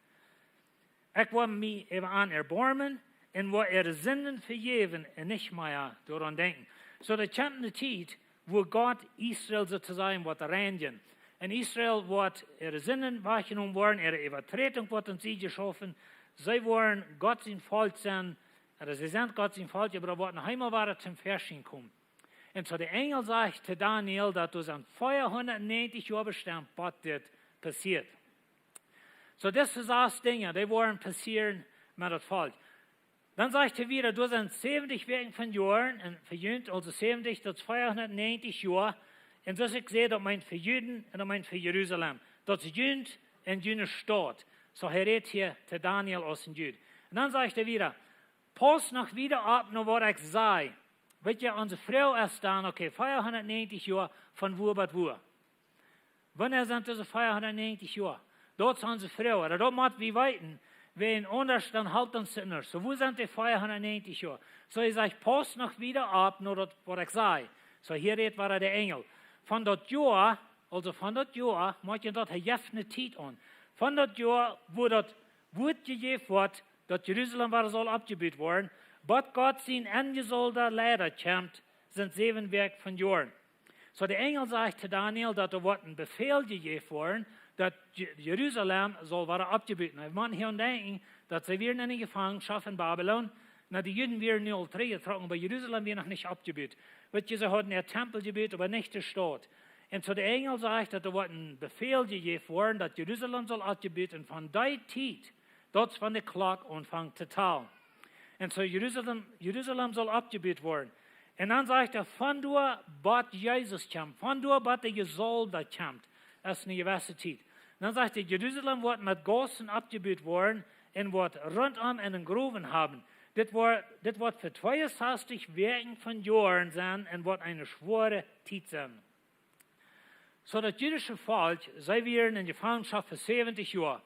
Ekj woa mie äwa an erboarmen un woa äare Sinden vejäwen un nich mea doaraun denkjen. Soo, daut kjemt ne Tiet, wua Gott Israel soo to sajen woat reinjen. Un Israel woat äare Sinden wajchjenomen woaren, äare Äwaträdunk woat aun sied jeschaufen. See woaren Gott sien Volkj sennen, ooda see sent Gott sien Volkj, oba daut woat noch eemol wada toom Väaschien komen. Un soo de Enjel sajcht to Daniel, daut doa sent veahundatnäajentich Joa bestemt, bat dit passieet. Soo, dise sas Dinja, dee woaren passieren met daut Volkj. Dan sajcht hee wieda, doa sent säwentich Wäakj von Joaren, un fa junt, aulsoo säwentich, daut es veahundatnäajentich Joa. Un soo aus ekj säd, daut meent fa Juden un daut meent fa Jerusalem. Daut es junt un june Staut. Soo, hee rät hia to Daniel aus een Jud. Un dan sajcht hee wieda: Pausst noch wieda opp no waut ekj saj. Weet jie, onse Froag es dan, okay, veahundatnäajentich Joa, von wua bat wua? Wanea sent dise veahundatnäajentich Joa? Daut es onse Froag. Daut mott wie weeten. Wan aundasch, dan halpt ons daut nich. Soo, wua sent dee veahundatnäajentich Joa? Soo, hee sajcht: Pausst noch wieda opp no daut, waut ekj saj. Soo, hia rät wada de Enjel. Von daut Joa, aulsoo von daut Joa, moakjt daut, hee jeft ne Tiet aun. Von daut Joa, wua daut Wuat jejäft woat, daut Jerusalem wada saul oppjebut woaren, bat Gott sien enjesolda Leida kjemt, sent säwen Wäakj von Joaren. Soo, de Enjel sajcht to Daniel, daut doa woat een Befäl jejäft woaren, daut Je-, Jerusalem saul woaren oppjebut. Nu, maun hia aun denkjen, daut see wieren enne Jefangenschoft en Babilon. Nu, de Juden wieren nu aul trigjjetrocken, oba Jerusalem wia noch nich oppjebut. Weet jie, see hauden äa Tempel jebut, oba nich de Staut. Un soo de Enjel sajcht, daut doa woat een Befäl jejäft woaren, daut Jerusalem saul oppjebut, un von dee Tiet, daut es wan de Klock aunfangt to talen. Un soo Jerusalem, Jerusalem saul oppjebut woaren. Un dan sajcht hee, von doa bat Jesus kjemt, von doa bat de Jesaulwda kjemt, daut es ne jewesse Tiet. Dan sajcht hee, Jerusalem woat met Gaussen oppjebut woaren un woat runtom eenen Growen haben. Dit woat, dit woat fa tweeunsastich Wäakj von Joaren sennen un woat eene schwoare Tiet sennen. Soo, daut jüdische Volkj, see wieren enne Jefangenschoft fa säwentich Joa.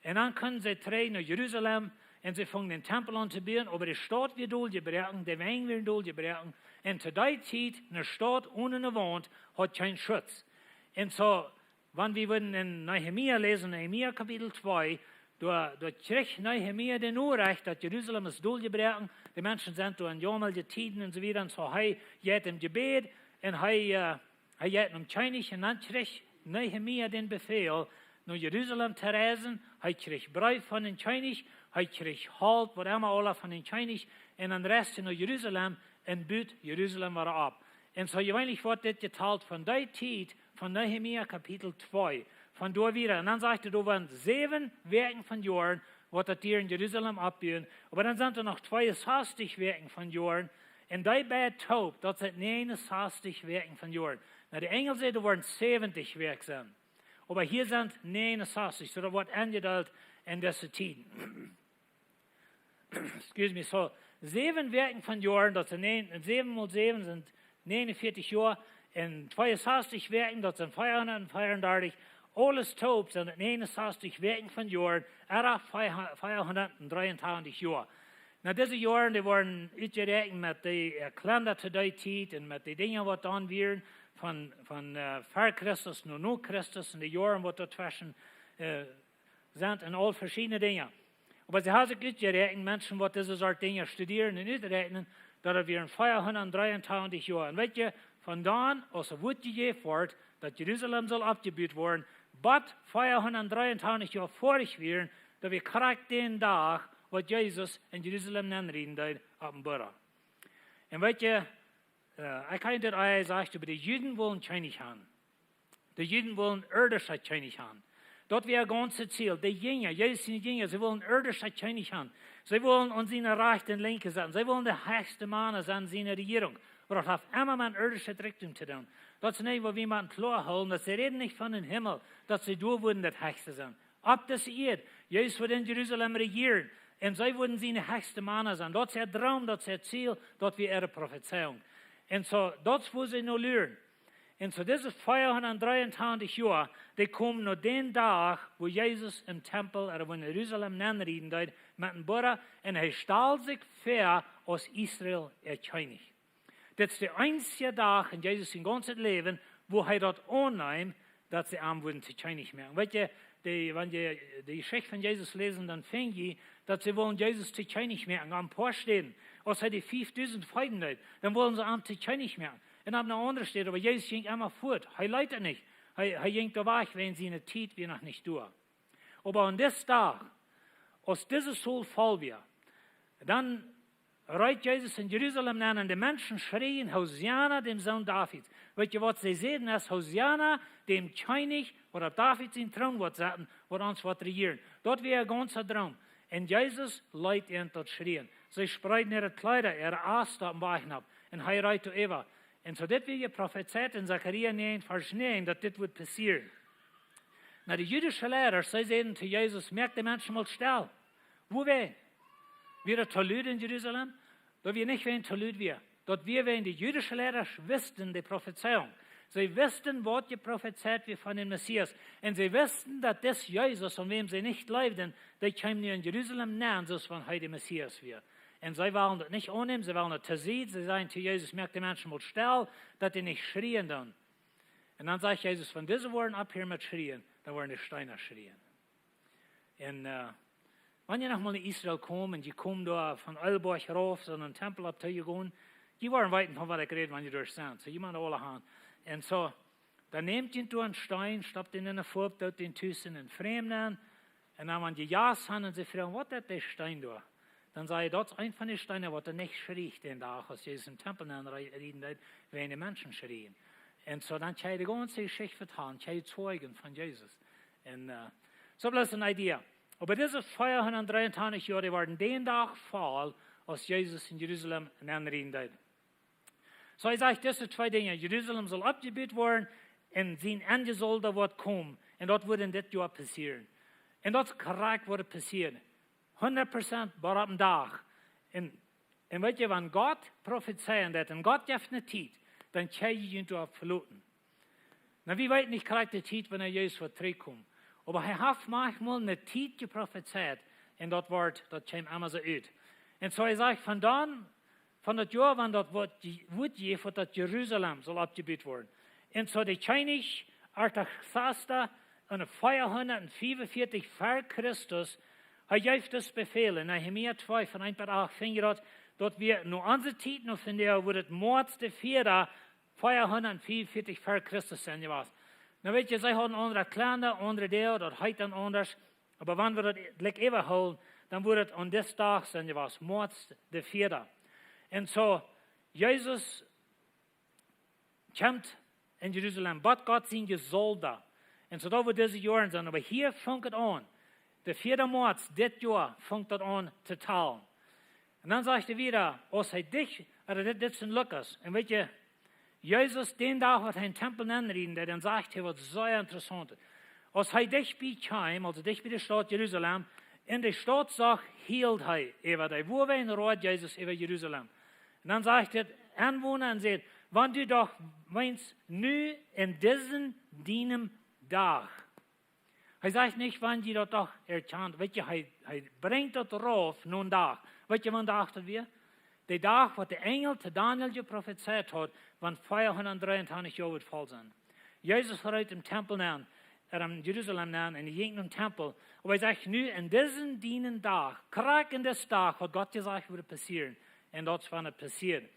Un dan kunnen see trigj no Jerusalem un see fungen dän Tempel aun to buen, oba de Staut wia doljebroaken, de Wenj wieren doljebroaken. Un to dee Tiet, ne Staut one ne Waunt, haud kjeen Schutz. Un soo, wan wie wudden en Nehemia läsen, Nehemia Kapitel twee, doa, doa kjrieech Nehemia de Norecht, daut Jerusalem es doljebroaken, de Menschen sent doa en jaumolje Tieden un soo wieda. Un soo, hee jeit em Jebäd un hee, äh, hee jeit nom Kjennich un dan kjrieech Nehemia dän Befäl, no Jerusalem to reisen. Hee kjrieech Breef von dän Kjennich, hee kjrieech Holt, waut emma, aula von dän Kjennich, un dan reist hee no Jerusalem un but Jerusalem wada opp. Un soo jeweenlich woat dit jetalt von dee Tiet von Nehemia Kapitel twee, von doa wieda. Un dan sajcht hee, doa woaren säwen Wäakj von Joaren, waut daut hia en Jerusalem oppbuen. Oba dan sent doa noch tweeunsastich Wäakj von Joaren. Un dee beid toop, daut sent näajenunsastich Wäakj von Joaren. Nu, de Enjel säd, doa woaren säwentich Wäakj sennen. Oba hia sent näajenunsastich, soo daut woat enjedeelt en dise Tieden. Excuse me, soo, säwen Wäakj von Joaren, daut sent näajen-, säwen mol säwen sent näajenuntachentich Joa, un tweeunsastich Wäakj, daut sent veahundatveeaundartich, aules toop sent et näajenuntachentich Wäakj von Joaren, ooda veahundatdreeuntachentich Joa. Nu, dise Joaren, dee woaren utjeräakjent met de, äh, Kalenda to dee Tiet un met de Dinja, waut dan wieren von, von, äh, ver Christus no, no Christus, un de Joaren, waut doatweschen, äh, sent, un aul veschiedne Dinja. Oba see haben sikj utjeräakjent, Menschen, waut dise Sort Dinja studieren un uträakjnen, daut et wieren veahundatdreeuntachentich Joa. Un weet jie, von dan, aus daut Wuat jejäft wort, daut Jerusalem saul oppjebut woaren, Bat vea hundat dreeuntwintich Joa foadich wieren, daut wia krakjt dän Dach, waut Jesus en Jerusalem nenrieden deed opp een Burra. Un weet jie, äh, ekj hab daut aul jesajcht, oba de Juden wullen Kjennich haben. De Juden wullen irdische Kjennich haben. Daut wia daut gaunze Ziel. De Jinja, Jesus siene Jinja, see wullen irdische Kjennich haben. See wullen aun siene rajchte un linkje setten. See wullen de hechste Mana sennen en siene Rejierunk. Oba daut haft emma met irdischet Rikjdom to doonen. Daut es nich, waut wie motten kloa hoolen, daut see räden nich von dän Himmel, daut see doa wudden daut hechste sennen. Opp dise Ieed, Jesus wudd en Jerusalem rejieren. Un see wudden siene hechste Mana sennen. Daut es äa Droom, daut es äa Ziel, daut wia äare Profezeiunk. Un soo, daut es, wua see no luren. Un soo dise vea hundat dreeuntwintich Joa, dee komen no dän Dach, wua Jesus em Tempel, ooda wua en Jerusalem nenrieden deed, met een Burra, un hee stald sikj väa aus Israel äa Kjennich. Dit es de eensje Dach en Jesus sien gaunzet Läwen, wua hee daut aunneem, daut see am wudden to Kjennich moaken. Weet jie, dee, wan jie de Jeschicht von Jesus läsen, dan finj jie, daut see wullen Jesus to Kjennich moaken, aun een poa Städen. Aus hee de fiefdusent feeden deed, dan wullen see am to Kjennich moaken. Un opp eene aundre Städ, oba Jesus jinkj emma fuat. Hee leet daut nich. Hee, hee jinkj doa wajch, wäajen siene Tiet wia noch nich doa. Oba aun disen Dach, aus dise Saul voll wia, dan reed Jesus en Jerusalem aun un de Menschen schrieen: "Hosianna, däm Sän Davids." Weet jie, waut see säden, es: "Hosianna, däm Kjennich, waut opp David sienen Troon woat setten, waut ons woat rejieren." Daut wia äa gaunza Droom. Un Jesus leet an daut schrieen. See spreeden äare Kjleeda, äare Asten opp dän Wajch nopp. Un hee reed doaräwa. Un soo dit wia jeprofezeit en Sacharja näajen, Varsch näajen, daut dit wudd passieren. Nu, de jüdische Leida, see säden to Jesus: "Moak de Menschen mol stell." Wuawäajen? Wia daut too lud en Jerusalem? Daut wia nich wäajen too lud wia. Daut wia wäajen de jüdische Leida wissten de Profezeiunk. See wissten, waut jeprofezeit wia von dän Messias. Un see wissten, daut dis Jesus, aun wäm see nich jleewden, dee kjeem nu en Jerusalem nenn, soo aus wan hee de Messias wia. Un see wullen daut nich aunnämen, see wullen daut tosied. See säden to Jesus: "Moak de Menschen mol stell, daut dee nich schrieen doonen." Un dan sajcht Jesus: "Wan dise woaren opphieren met schrieen, dan woaren de Steena schrieen." Un, äh, wan jie noch mol no Israel komen, jie komen doa von Ölborg rauf, soo een Tempel opp to gonen, jie woaren weeten, von waut ekj räd, wan jie doa sent. Soo, jie motten aula han. Un soo, dan nämt jie doa een Steen, stoppt dän enne Fupp, doot dän tus en een Främden, un dan, wan jie jejast han un see froagen: "Waut es dee Steen doa?" Dan saj jie: "Daut es eent von de Steena, waut doa nich schrieech dän Dach, aus Jesus em Tempel nenrieden deed, wäajen de Menschen schrieen." Un soo, dan kjenn jie de gaunze Jeschicht vetalen, kjenn jie Zeijen von Jesus. Un, äh, soo bloos een Idee. Oba dise vea hundat dreeuntwintich Joa, dee wieren dän Dach voll, aus Jesus en Jerusalem nenrieden deed. Soo, hee sajcht dise twee Dinja: Jerusalem saul oppjebut woaren un sien Enjesolda woat komen. Un daut woat en dit Joa passieren. Un daut es krakjt, waut passieed. Hundat Prozent bat opp dän Dach. Un, un weet jie, wan Gott profezeien deit un Gott jeft ne Tiet, dan kjenn jie junt doaropp veloten. Nu, wie weeten nich krakjt de Tiet, wanea Jesus woat trigjkomen. Oba hee haft maunchmol ne Tiet jeprofezeit un daut woat, daut kjeem emma soo ut. Un soo, hee sajcht, von dan, von daut Joa, wan daut Wuat, Wuat jeft, daut Jerusalem saul oppjebut woaren. Un soo de Kjennich Artaxasta en vea hundat fiefunvieetich ver Christus, hee jeef dis Befäl. En Nehemia twee von eent bat acht finj jie daut, daut wia no onse Tiet, no vondoag, woat daut Moaz de vieede, vea hundat fiefunvieetich ver Christus sennen jewast. Nu weet jie, see hauden aundre Kjlenda, aundre Deel, daut heet dan aundasch. Oba wan wie daut likj äwahoolen, dan woat daut aun disen Dach sennen jewast, Moaz de vieede. Un soo, Jesus kjemt en Jerusalem, bat Gott sien Jesolda. Un soo daut woat dise Joaren sennen, oba hia funk et aun. De vieede Moaz dit Joa funk daut aun to talen. Un dan sajcht hee wieda, aus hee dicht, ooda dit, dit es en Lukas. Un weet jie, Jesus, dän Dach, waut hee em Tempel nenrieden deed, dan sajcht hee waut sea Interessauntet. Aus hee dicht bie kjeem, aulsoo dicht bie de Staut Jerusalem, un de Staut sach, hield hee äwa dee. Wuawäajen road Jesus äwa Jerusalem? Un dan sajcht de Enwona un sajcht: "Wan du doch weens nu en disen dienen Dach." Hee sajcht nich, wan jie daut doch erkjant. Weet jie, hee, hee brinjt daut rauf no dän Dach. Weet jie, wan Dach daut wia? De Dach, waut de Enjel to Daniel jeprofezeit haud, wan vea hundat dreeuntwintich Joa wudd voll sennen. Jesus reed em Tempel nenn, ooda en Jerusalem nenn, un hee jinkj nom Tempel. Oba hee sajcht: "Nu en disen dienen Dach, krakjt en disen Dach, waut Gott jesajcht wudd passieren." Un daut es, wan et passieed.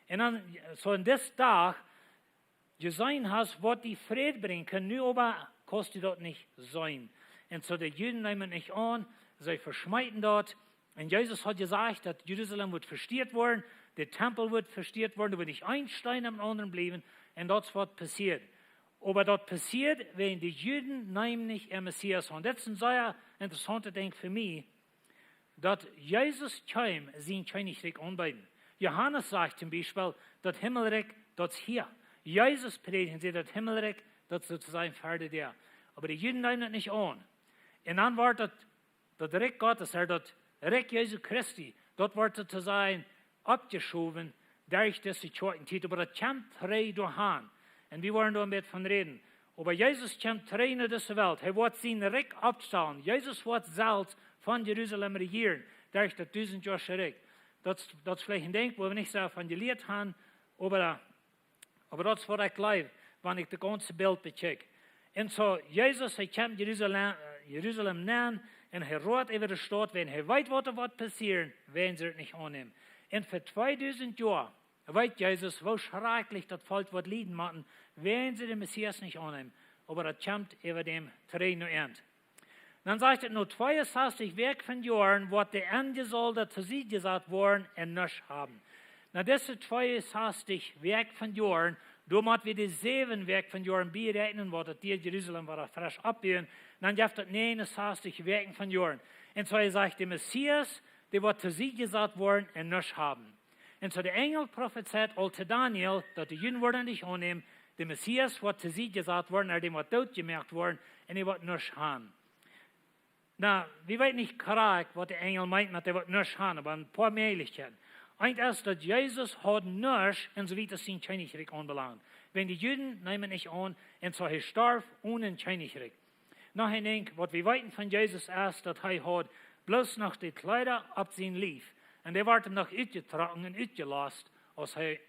Un dan, soo en disen Dach, jeseenen hast, waut die Fräd brinjen kunn, nu oba kaust du daut nich seenen. Un soo de Juden neemen daut nich aun, see veschmeeten daut. Un Jesus haud jesajcht, daut Jerusalem wudd vesteat woaren, de Tempel wudd vesteat woaren, doa wudd nich een Steen aum aundren bliewen. Un daut es waut passieed. Oba daut passieed, wiels de Juden neemen nich äa Messias aun. Daut es een sea interessauntet Dinkj fa mie, daut Jesus kjeem sien Kjennichrikj aunbeeden. Johanes sajcht toom Biespel, daut Himmelrikj, daut es hia. Jesus prädjen see daut Himmelrikj, daut es soo to sajen verre Däa. Oba de Juden neemen daut nich aun. Un dan woat daut, daut Rikj Gottes, ooda daut Rikj Jesu Christi, daut woat soo to sajen oppjeschowen derch dise Kjoakjentiet, oba daut kjemt trigj doahan. Un wie woaren doa een bät von räden. Oba Jesus kjemt trigj no dise Welt. Hee woat sien Rikj oppstalen. Jesus woat selfst von Jerusalem rejieren, derch daut dusentjoasche Rikj. Daut, daut es veleicht een Dinkj, wua wie nich soo von jelieet haben, oba, oba daut es waut ekj jleew, wan ekj daut gaunze Bilt bekjikj. Un soo, Jesus, hee kjemt Jerusalem, äh, Jerusalem nenn un hee roat äwa de Staut, wiels hee weet, waut doa woat passieren, wan see daut nich aunnämen. Un fa tweedusent Joa weet Jesus, woo schrakjlich daut Volkj woat lieden motten, wan see dän Messias nich aunnämen. Oba daut kjemt äwa däm trigj no Enj. Dan sajcht et, no tweeunsastich Wäakj von Joaren woat de Enjesolda to Sied jesat woaren un nuscht haben. No dise tweeunsastich Wäakj von Joaren, doa mott wie de säwen Wäakj von Joaren bieräakjnen, waut daut Tiet Jerusalem wada fresch oppbuen, dan jeft daut näajenunsastich Wäakj von Joaren. Un soo hee sajcht, de Messias, dee woat to Sied jesat woaren un nuscht haben. Un soo de Enjel profezeit aul to Daniel, daut de Juden woaren nich aunnämen, de Messias woat to Sied jesat woaren, ooda dee woat dootjemoakt woaren, un hee woat nuscht haben. Nu, wie weeten nich krakjt, waut de Enjel meent met dee woat nuscht haben, oba een poa Mäajlichkjeiten. Eent es, daut Jesus haud nuscht, un soo wiet aus sien Kjennichrikj aunbelangt. Wiels de Juden neemen nich aun, un soo hee storf onen Kjennichrikj. Noch een Dinkj, waut wie weeten von Jesus es, daut hee haud bloos noch de Kjleeda opp sien Lief. Un dee worden am noch utjetrocken un utjelost, aus hee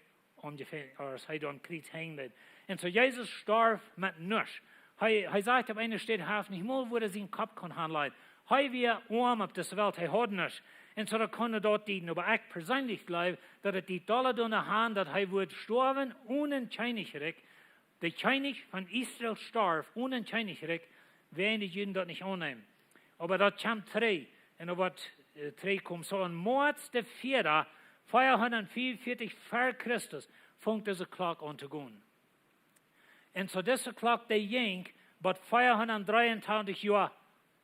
aum Kjrie-, aus hee doa aum Kjriez hinjt. Un soo Jesus storf met nuscht. Hee, hee sajcht opp eene Städ, hee haud nich mol, wua hee sien Kopp kunn hanlajen. Hee wia oam opp dise Welt, hee haud nuscht. Un soo daut kunn daut dienen. Oba ekj perseenlich jleew, daut et dee dolla doonen haud, daut hee wudd stoawen onen Kjennichrikj, de Kjennich von Israel storf onen Kjennichrikj, wiels de Juden daut nich aunnämen. Oba daut kjemt trigj, un daut woat, äh, trigjkomen. Soo aum Moaz de vieede, veahundatfiefunvieetich ver Christus, funk dise Klock aun to gonen. Un soo dise Klock, dee jinkj bat veahundatdreeuntachentich Joa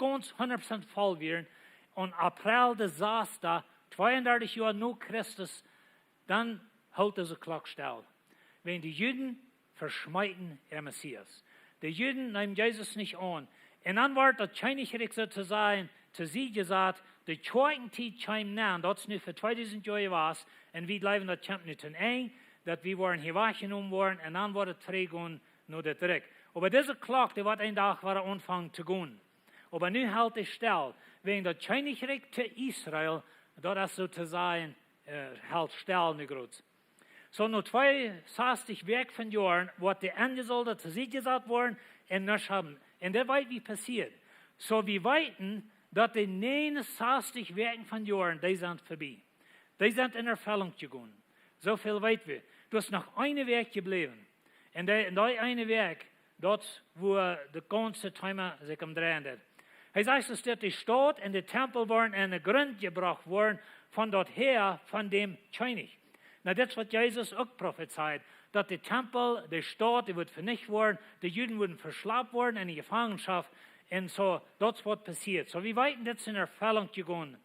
gaunz hundat Prozent voll wieren. Aum April de sasta, tweeundartich Joa no Christus, dan hilt dise Klock stell. Wiels de Juden veschmeeten äa Messias. De Juden neemen Jesus nich aun. Un dan woat daut Kjennichrikj soo to sajen to Sied jesat, de Kjoakjentiet kjeem nenn, daut es nu fa tweedusent Joa jewast, un wie jleewen, daut kjemt nu to een Enj, daut wie woaren hia wajchjenomen woaren, un dan woat et trigjgonen no daut Rikj. Oba dise Klock, dee woat een Dach wada aunfangen to gonen. Oba nu helt dee stell, wiels daut Kjennichrikj to Israel, daut es soo to sajen, äh, helt stell nu groot. Soo no tweeunsastich Wäakj von Joaren woat de Enjesolda to Sied jesat woaren un nuscht haben. Un daut weet wie passieet. Soo wie weeten, daut de näajenunsastich Wäakj von Joaren, dee sent verbie. Dee sent en Erfellunk jegonen. Soo väl weet wie. Doa es noch eene Wäakj jebläwen. Un dee, en dee eene Wäakj, daut es wua daut gaunze Thema sikj om dreihen deit. Hee sajcht, soo steit, de Staut un de Tempel woaren aun de Grunt jebrocht woaren von daut Häa von däm Kjennich. Nu, dit es waut Jesus uk profezeit, daut de Tempel, de Staut, dee wudd venicht woaren, de Juden wudden veschlapt woaren en de Jefangenschoft. Un soo, daut es waut passieet. Soo, wie weeten, dit es en Erfellunk jegonen.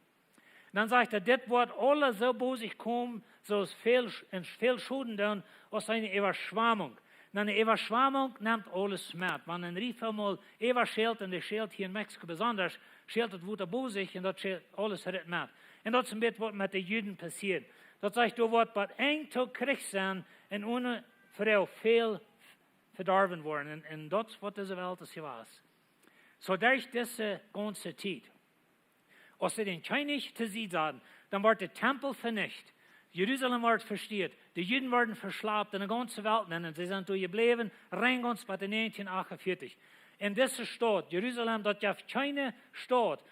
Dan sajcht hee, dit woat aules soo bosich komen, soo aus väl, un väl Schoden doonen, aus eene Äwaschwamunk. Nu, eene Äwaschwamunk nemt aules met. Wan een Riefa mol äwaschält, un dee schält hia en Mexiko besonda, schält daut Wota bosich un daut schält aules rit met. Un daut es een bät waut met de Juden passieet. Daut sajcht, doa woat bat Enj to Kjrich sennen un one Froag väl vedorwen woaren. Un, un daut es waut dise Welt es jewast. Soo derch dise gaunze Tiet. Aus see dän Kjennich to Sied saten, dan woat de Tempel venicht. Jerusalem woat vesteat. De Juden worden veschlapt en de gaunze Welt nenn. Un see sent doa jebläwen, rein gaunz bat de näajentieen achtunvieetich. En dise Staut, Jerusalem, daut jeft kjeene Staut,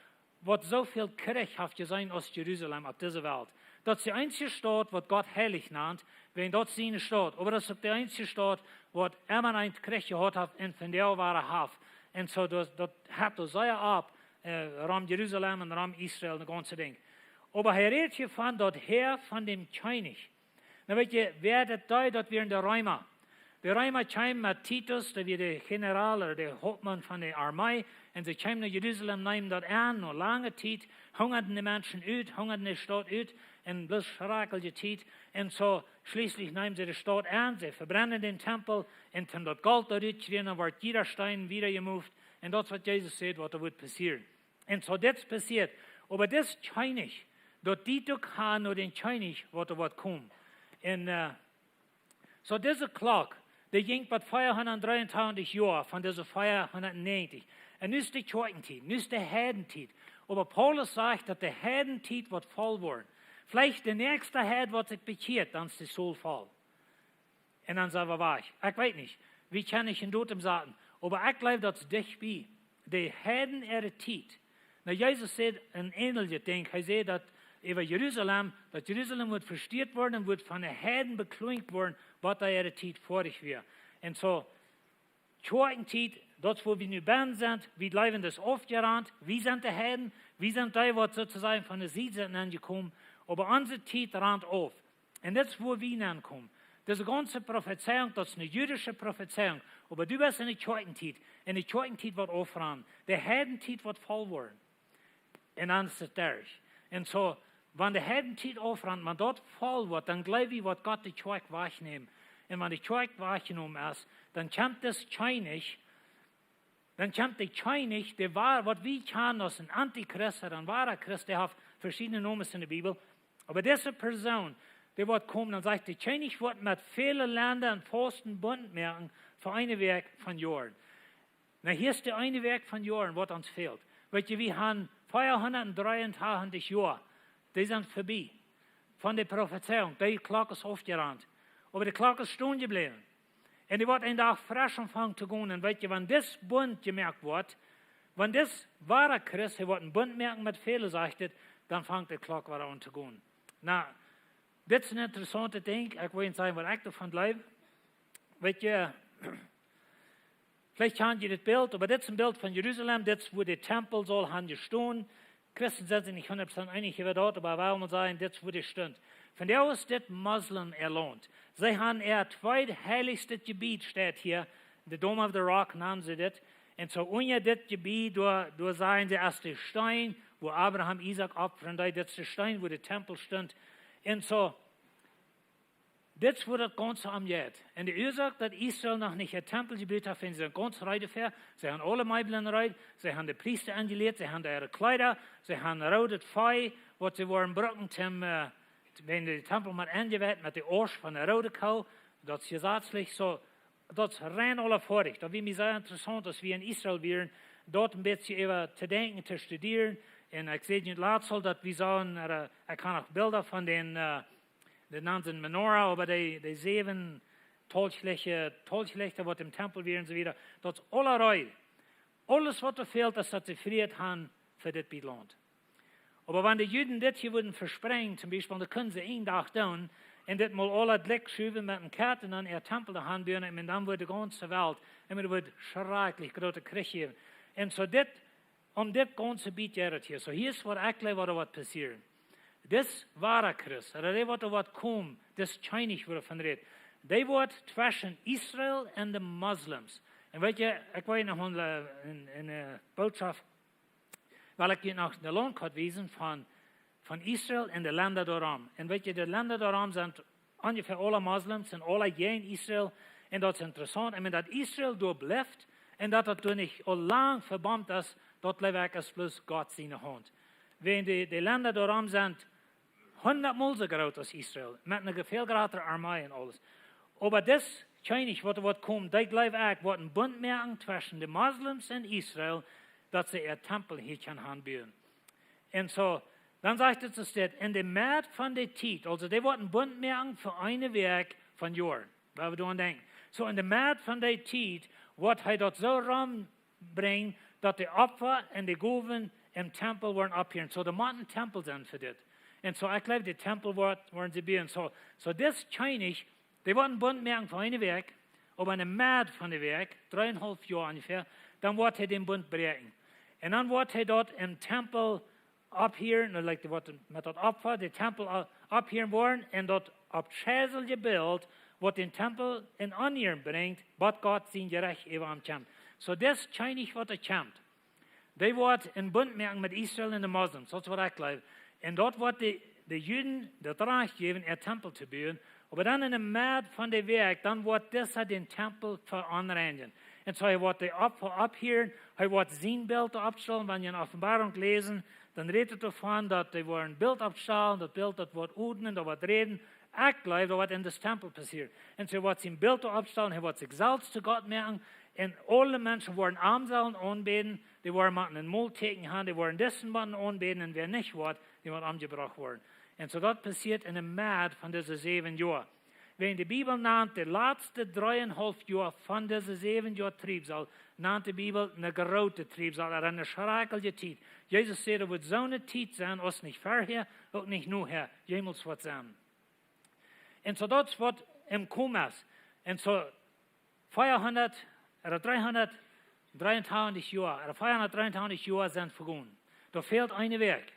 waut soo väl Kjrich haft jeseenen aus Jerusalem opp dise Welt. Daut es de eensje Staut, waut Gott heilich nant, wiels daut es siene Staut. Oba daut es uk de eensje Staut, waut emma een Kjrich jehaut haft un vondoag wada haft. Un soo, daut, daut haft doa sea opp, äh, rom Jerusalem un rom Israel, daut gaunze Dinkj. Oba hee rät hia von daut Häa von däm Kjennich. Nu weet jie, wäa daut deed, daut wieren de Reema. De Reema kjeemen met Titus, dee wia de General ooda de Hauptmaun von de Armee, un see kjeemen no Jerusalem, neemen daut aun, no lange Tiet, hungaden de Menschen ut, hungaden de Staut ut, un bloos schrakjelje Tiet. Un soo, schlieslich neemen see de Staut aun, see vebrennen dän Tempel, un toom daut Golt doa rut kjrieen, dan wort jieda Steen wieda jemoved, un daut es waut Jesus säd, waut doa wudd passieren. Un soo dit passieet. Oba dis Kjennich, daut dee uk han no dän Kjennich, waut doa wudd komen. Un, äh, soo dise Klock, dee jinkj bat veahundatdreeuntachentich Joa von dise veahundatnäajentich. Un nu es de Kjoakjentiet, nu es de Heidentiet. Oba Paulus sajcht, daut de Heidentiet woat voll woaren. Veleicht de näakjste Heid, waut sikj bekjieet, dan es de Saul voll. Un dan sent wie wajch. Ekj weet nich, wie kjennen nich een Datum saten, oba ekj jleew, daut es dicht bie. De Heiden äare Tiet. Nu, Jesus säd een äneljet Dinkj. Hee säd daut äwa Jerusalem, daut Jerusalem wudd vesteat woaren un wudd von de Heiden bekjloamt woaren, waut dee äare Tiet foadich wia. Un soo, Kjoakjentiet, daut es wua wie nu bennen sent, wie jleewen, daut es aufjerant, wie sent de Heiden, wie sent dee, waut sozusagen von de Sied sent aunjekomen, oba onse Tiet rant auf. Un daut es wua wie aunkomen. Dise gaunze Profezeiunk, daut es eene jüdische Profezeiunk, oba du best enne Kjoakjentiet, un de Kjoakjentiet woat aufrannen, de Heidentiet woat voll woaren. Un dan es et derch. Un soo, wan de Heidentiet aufrant, wan daut voll woat, dan jleew wie, woat Gott de Kjoakj wajchnämen. Un wan de Kjoakj wajchjenomen es, dan kjemt dis Kjennich, dan kjemt de Kjennich, dee woa-, waut wie kjanen aus een Antichrist ooda een woara Christ, dee haft veschiedne Nomes enne Bibel. Oba dise Persoon, dee woat komen, dan sajcht, de Kjennich woat met väle Lenda un Faulsten Bunt moaken fa eene Wäakj von Joaren. Nu, hia es de eene Wäakj von Joaren, waut ons fält. Weet jie, wie han veahundatdreeuntachentich Joa, dee sent vebie. Von de Profezeiunk, de Klock es aufjerant. Oba de Klock es stonen jebläwen. Un dee woat een Dach fresch aunfangen to gonen. Un weet jie, wan dis Bunt jemoakt woat, wan dis woara Christ, hee woat een Bunt moaken met väle, sajcht et, dan fangt de Klock wada aun to gonen. Nu, dit es een interessauntet Dinkj. Ekj well junt sajen, waut ekj doavon jleew. Weet jie, veleicht kjant jie dit Bilt, oba dit es een Bilt von Jerusalem, dit es wua de Tempel saul han jestonen. Christen sent sikj nich hundat Prozent eenich äwa daut, oba wie wellen sajen, dit es wua dee stunt. Vondoag es dit Moslem äa Launt. See han äa tweetheilichstet Jebied, steit hia, the Dome of the Rock nanen see dit. Un soo unja dit Jebied, doa, doa sajen see, es de Steen, wua Abraham Isaak opfren deed, dit es de Steen, wua de Tempel stunt. Un soo, dit es wua daut gaunze om jeit. Un de Uasoak, daut Israel noch nich een Tempel jebut haft, wiels see sent gaunz reed doafäa. See han aule Meebel reed, see han de Priesta aunjelieet, see han äare Kjleeda, see han roodet Vee, waut see woaren brucken, toom, äh, wan de Tempel mott enjewieet, met de Asch von de roode Koo, daut es jesazlich soo, daut es rein aula foadich. Daut wia mie sea interessaunt, aus wie en Israel wieren, doa een bät äwa to denkjen, to studieren. Un ekj säd junt latst aul, daut wie sagen, äh, ekj hab noch Bilda von dän, äh, dee nanen see Menorah, oba dee, dee säwen Tolchlichta, Tolchlichta, waut em Tempel wieren un soo wieda. Daut es aula reed. Aules, waut doa fält, es, daut see Fräd han fa dit bät Launt. Oba wan de Juden dit hia wudden vesprenjen, toom Biespel, dan kunnen see een Dach doonen un dit mol aula jlikj schuwen met een Kjat un dan äa Tempel doa han buen, un dan wudd de gaunze Welt, un daut wudd schrakjlich groote Kjrich jäwen. Un soo dit, om dit gaunze Bilt jeit et hia. Soo, hia es waut ekj jleew, waut doa woat passieren. Dis woara Christ, ooda dee, waut doa woat komen, dis Kjennich, wua wie von räden, dee woat tweschen Israel un de Moslems. Un weet jie, ekj well noch eene, eene, eene Botschaft, well ekj junt noch de Launtkoat wiesen von, von Israel un de Lenda doarom. Un weet jie, de Lenda doarom sent onjefäa aula Moslems un aula jäajen Israel. Un daut es interessaunt. Ekj meen, daut Israel doa blift un daut daut doa nich aul lang vebombt es, daut jleew ekj es bloos Gott siene Haunt. Wiels de, de Lenda doarom sent hundatmol soo groot aus Israel, met eene väl jratre Armee un aules. Oba dis Kjennich, waut, waut woat komen, dee jleew ekj, woat een Bunt moaken tweschen de Moslems un Israel, daut see äa Tempel hia kjennen han buen. Un soo, dan sajcht et, soo steit, en de Med von de Tiet, aulsoo dee woat een Bunt moaken fa eene Wäakj von Joaren, wua wie doaraun denkjen. Soo, en de Med von de Tiet woat hee daut soo rom brinjen, daut de Opfa un de Gowen em Tempel woaren opphieren. Soo, doa mott een Tempel sennen fa dit. Un soo, ekj jleew, de Tempel woat, woaren see buen. Soo, soo dis Kjennich, dee woat een Bunt moaken fa eene Wäakj, oba en de Med von de Wäakj, dree un haulf Joa onjefäa, dan woat hee dän Bunt bräakjen. Un dan woat hee daut em Tempel opphieren, dan lajcht hee waut met daut Opfa, dän Tempel o-, opphieren woaren un daut opp Schäsel jebilt, waut dän Tempel en Onierunk brinjt, bat Gott sien Jerecht äwa am kjemt. Soo, dis Kjennich waut doa kjemt, dee woat een Bunt moaken met Israel un de Moslems, daut es waut ekj jleew. Un daut woat de, de Juden daut Rajcht jäwen, äa Tempel to buen. Oba dan en de Med von de Wäakj, dan woat disa dän Tempel veonreinjen. Un soo, hee woat de Opfa opphieren, hee woat sien Bilt oppstalen, wan jie en Openboarunk läsen, dan rät et doavon, daut dee woaren een Bilt oppstalen, daut Bilt, daut woat odmen, daut woat räden. Ekj jleew, daut woat en dis Tempel passieren. Un soo, hee woat sien Bilt oppstalen, hee woat sikj selfst to Gott moaken, un aule Menschen woaren am sellen aunbäden, dee woaren motten een Moltieekjen haben, dee woaren disen Maun aunbäden, un wäa nich woat, dee woat omjebrocht woaren. Un soo daut passieet en de Med von dise säwen Joa. Wäajen de Bibel nant de latste dreeunhaulf Joa von dise säwen Joa Triebsal, nant de Bibel eene groote Triebsal, ooda eene schrakjelje Tiet. Jesus säd, et woat soone Tiet sennen, aus nich verhäa, uk nich nohäa, jemols woat sennen. Un soo daut es waut em Komen es. Un soo veahundat, ooda dreehundat dreeuntachentich Joa, ooda veahundat dreeuntachentich Joa sent vegonen. Doa fält eene Wäakj.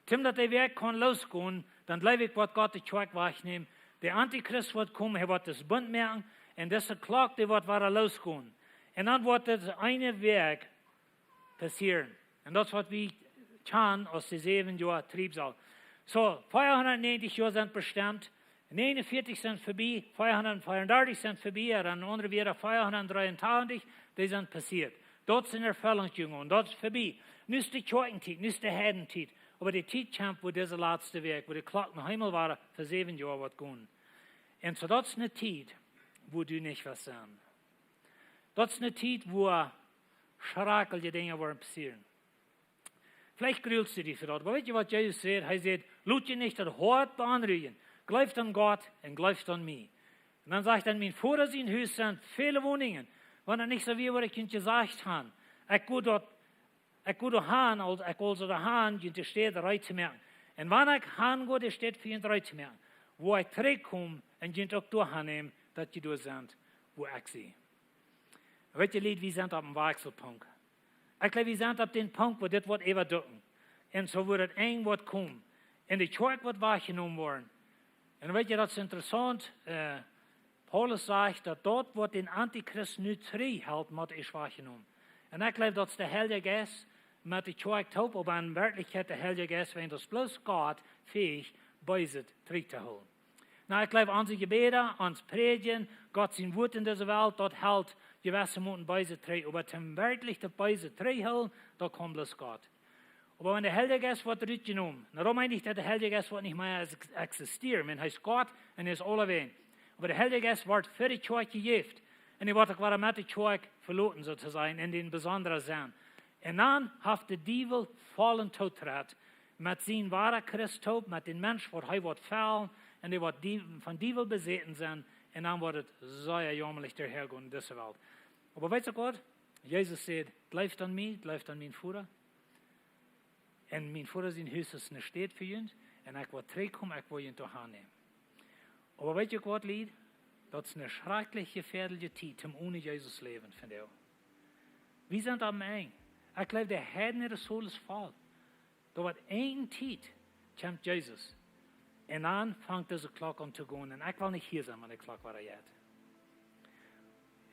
Toom daut dee Wäakj kaun lossgonen, dan jleew ekj, woat Gott de Kjoakj wajchnämen. De Antichrist woat komen, hee woat dis Bunt moaken, un dise Klock, dee woat wada lossgonen. Un dan woat dise eene Wäakj passieren. Un daut es waut wie kjanen aus de säwen Joa Triebsal. Soo, veahundatnäajentich Joa sent bestemt, näajenunvieetich sent verbie, veahundatveeundartich sent verbie, ooda en aundre Wieed veahundatdreeuntachentich, dee sent passieet. Daut es en Erfellunk jegonen, daut es verbie. Nu es de Kjoakjentiet, nu es de Heidentiet. Oba de Tiet kjemt, wua dise latste Wäakj, wua de Klock noch eemol wada fa säwen Joa woat gonen. Un soo daut es eene Tiet, wua du nich woascht sennen. Daut es eene Tiet, wua schrakjelje Dinja woaren passieren. Veleicht grulst du die fa daut, oba weetst du, waut Jesus säd? Hee säd: "Lot junt nich daut Hoat beonrujen. Jleeft aun Gott un jleeft aun mie." Un dan sajcht hee: "En mien Voda sien Hus sent väle Woninjen. Wan daut nich soo wia, wudd ekj junt jesajcht haben. Ekj go daut, ekj go doahan, aus, ekj go soo doahan, junt de Städ reed to moaken. Un wan ekj han go, de Städ fa junt reed to moaken, woa ekj trigjkomen un junt uk doahan nämen, daut jie doa sent, wua ekj sie." Weetst du, Lied, wie sent opp een Wakjselpunkt. Ekj jleew, wie sent opp dän Punkt, wua dit woat äwaducken. Un soo woat et eng woat komen. Un de Kjoakj woat wajchjenomen woaren. Un weetst du, daut es interessaunt, äh, Paulus sajcht, daut daut, waut dän Antichrist nu trigjhelt, mott ieescht wajchjenomen. Un ekj jleew, daut es de Heilje Jeist met de Kjoakj toop, oba en Werkjlichkjeit de Heilje Jeist, wiels daut es bloos Gott fäich, Beeset trigj to hoolen. Nu, ekj jleew, onse Jebäda, ons Prädjen, Gott sien Wuat en dise Welt, daut helt jewesse Moten Beeset trigj. Oba toom werkjlich daut Beeset trigjhoolen, daut kaun bloos Gott. Oba wan de Heilje Jeist woat rutjenomen, dan meen ekj nich, daut de Heilje Jeist woat nich mea ex-, existieren, wiels hee es Gott un hee es aulawäajen. Oba de Heilje Jeist woat fa de Kjoakj jejäft. Un hee woat uk wada met de Kjoakj veloten, soo to sajen, en dän besondren Senn. Un dan haft de Diewel vollen Tootrit met sien woaren Christ toop, met dän Mensch, waut hee woat fellen, un dee woat die, von Diewel besäten sennen, un dan woat et sea jaumalich doahan gonen en dise Welt. Oba weetst du waut? Jesus säd: "Jleeft aun mie, jleeft aun mien Voda. En mien Voda sien Hus es eene Städ fa junt, un ekj woa trigjkomen, ekj woa junt doahan nämen." Oba weetst du waut, Lied? Daut es eene schrakjlich jefäadelje Tiet, om one Jesus läwen, finj ekj. Wie sent aum Enj. Ekj jleew, de Heiden äare Seel es voll. Doa woat eene Tiet, kjemt Jesus. Un dan fangt dise Klock aun to gonen. Un ekj well nich hia sennen, wan de Klock wada jeit.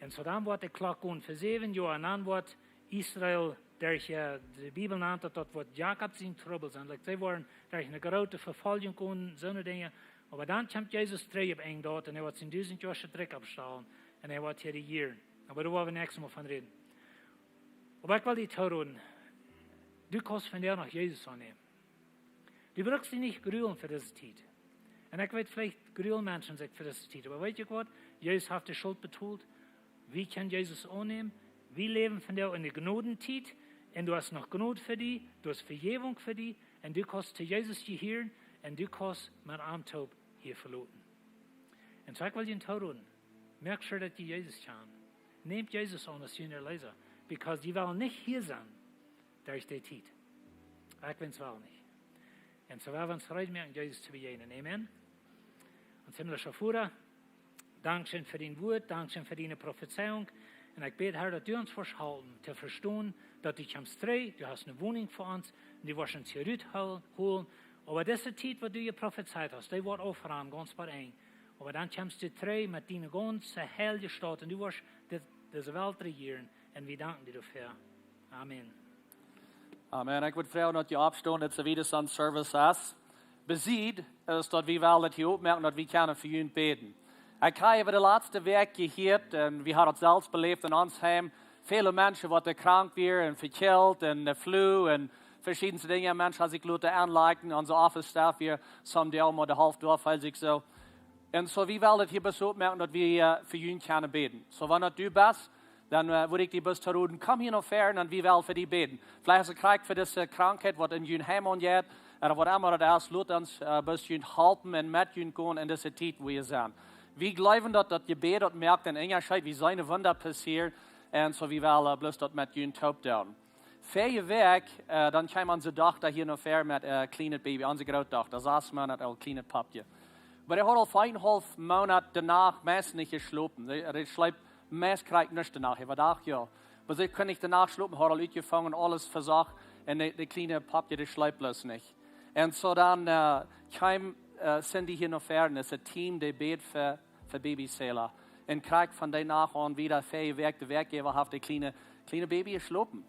Un soo dan woat de Klock gonen fa säwen Joa. Un dan woat Israel derch, äh, de Bibel nant daut, daut woat Jakob sien Trubbel sennen. Like, see woaren derch eene groote Vefoljunk gonen, soone Dinja. Oba dan kjemt Jesus trigj opp een Dach un hee woat sien dusent Joa Rikj oppstalen. Un hee woat hia rejieren. Oba doa woa wie näakjstet Mol von räden. Oba ekj well die toroden, du kaust vondoag noch Jesus aunnämen. Du brukst die nich grulen fa dise Tiet. Un ekj weet, veleicht grulen Menschen sikj fa dise Tiet. Oba weetst du waut? Jesus haft de Schult betolt. Wie kjennen Jesus aunnämen. Wie läwen vondoag en de Jnodentiet. Un doa es noch Jnod fa die. Doa es Vejäwunk fa die. Un du kaust to Jesus jehieren. Un du kaust met am toop hia veloten. Un soo ekj well die toroden. Moak sure daut du Jesus kjanst. Nämt Jesus aun aus dien Erleesa. Because du west nich hia sennen derch dee Tiet. Ekj wensch well nich. Un soo well wie ons reed moaken, Jesus to bejäajnen. Amen. Ons himmlischa Voda, dankscheen fa dien Wuat, dankscheen fa diene Profezeiunk. Un ekj bäd, Herr, daut du ons woascht halpen to vestonen, daut du kjemst trigj, du hast eene Woninj fa ons, un du woascht ons hia rut hol-, holen. Oba dise Tiet, waut du jeprofezeit hast, dee woat aufrannen, gaunz bat Enj. Oba dan kjemst du trigj met diene gaunze heilje Staut, un du woascht dit, dise Welt rejieren, un wie danken die doafäa. Amen. Amen. Ekj wudd froagen, daut jie oppstonen, daut soo wiet aus ons Service es. Besied es daut wie wellen daut hia opmoaken, daut wie kjennen fa junt bäden. Ekj hab äwa de latste Wäakj jehieet, un wie haben daut selfst beläft en ons Heim, väle Menschen, waut doa krank wieren un vekjilt un de Flu un veschiedne Dinja, Menschen, aus ekj lot aunlieekjen, onse office staff wia someday mau de Halft doa, felt sikj soo. Un soo, wie wellen daut hia bloos opmoaken, daut wie, äh, fa junt kjennen bäden. Soo, wan daut du best, dan, äh, wudd ekj die bloos to roden, komm hia no ver un wie wellen fa die bäden. Veleicht hast du krakjt fa dise Krankheit, waut en jun Heim aunjeit, ooda waut emma daut es, lot ons, äh, bloos junt halpen un met junt gonen en dise Tiet, wua jie sent. Wie jleewen, daut daut Jebäd, daut moakt een Unjascheet, wie seenen Wunda passieren, un soo, wie wellen, äh, bloos daut met junt toop doonen. Väaje Wäakj, äh, dan kjeem onse Dochta hia no ver met, äh, kjlienet Baby, onse Grootdochta, sas Moonat oolt, kjlienet Poppje. Oba dee haud aul fief un haulf Moonat de Nacht meist nich jeschlopen. Dee, dee schleep meist krakjt nich de Nacht, äwa Dach jo. Oba see kunn nich de Nacht schlopen, haud aul utjefungen, aules vesocht, un dee, dee kjliene Poppje, dee schleep bloos nich. Un soo dan, äh, kjeem, äh, Cindy hia no ver, un daut Team, dee bäd fa fa Baby Selah. Un krakjt von dee Nacht aun wieda, väaje Wäakj, de Wäakj äwa, haft daut kjliene, kjliene Baby jeschlopen.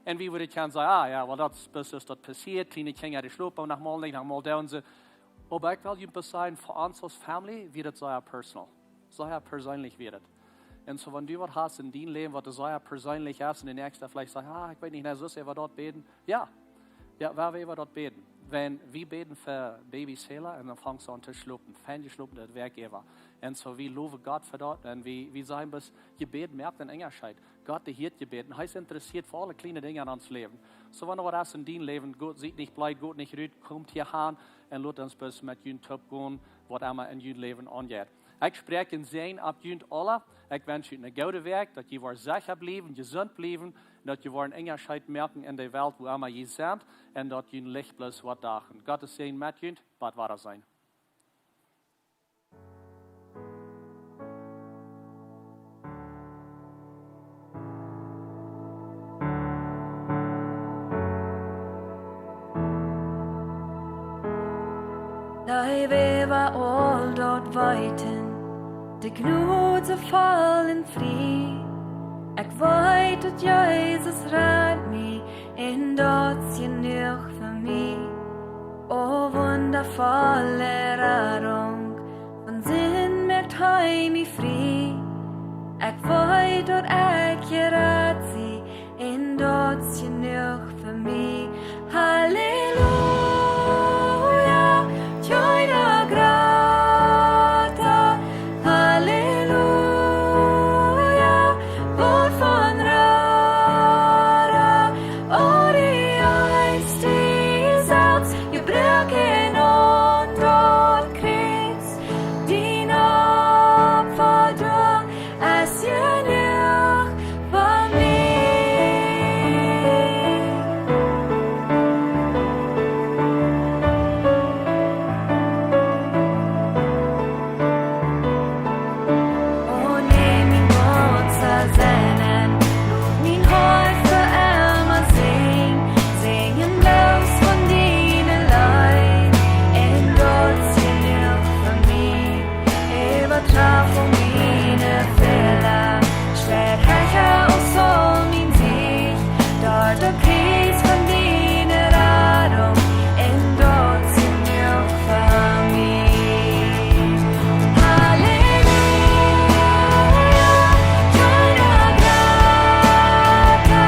Un wie wudden kjennen sajen, ah jo, well, daut es, daut passieet, kjliene Kjinja, dee schlopen noch mol nich, noch mol doonen see. Oba ekj well junt bloos sajen, fa ons aus Family wia daut sea personal. Sea perseenlich wia daut. Un soo, wan du waut hast en dien Läwen, waut sea perseenlich es, un de Näakjsta veleicht sajcht, ah, ekj weet nich, na, sust äwa daut bäden? Jo. Jo, wie wellen äwa daut bäden. Wan wie bäden fa Baby Selah un dan fangt see aun to schlopen. Fein jeschlopen daut Wäakj äwa. Un soo, wie lowen Gott fa daut. Un wie, wie sajen bloos, Jebäd moakt een Unjascheet. Gott, dee hieet Jebäd. Un hee es interessieet fa aule kjliene Dinja en ons Läwen. Soo, wan waut es en dien Läwen, Gott sitt nich blooss, Gott nich rut, komt hia han un lot ons bloos met junt toop gonen, waut emma en jun Läwen aunjeit. Ekj spräakj een Säajen opp junt aula. Ekj wensch junt eene goode Wäakj, daut jie woaren secha bliewen, jesunt bliewen, un daut jie woaren een Unjascheet moaken en de Welt, wua emma jie sent, un daut jun Licht bloos woat dachen. Gott sien Säajen met junt, bat wada seenen. Dee Wäwa aul daut weeten, de Jnod soo voll un frie. Ekj weet, daut Jesus rat mie, un daut es jenuach fa mie. O wundavolle Radunk, von Sind moakt hee mie frie. Ekj weet, daut ekj jerat sie, un daut es jenuach fa mie. Halleluja, Kjennich Grata. Halleluja, Wort von Rara. O dee Angst, dee selfst jebroaken aun daut Kjriez. Dien Opfa doa es jenuach fa mie. O nemm mie gaunz sennen, lot mien Hoat fa emma sinjen, sinjen bloos von diene Leew, un daut es jenuach fa mie. Äwa Traf un miene Fäla, steit hecha aus aul mien Sieg. Doa daut Kjriez von diene Radunk, un daut es jenuach fa mie. Halleluja, Kjennich Grata.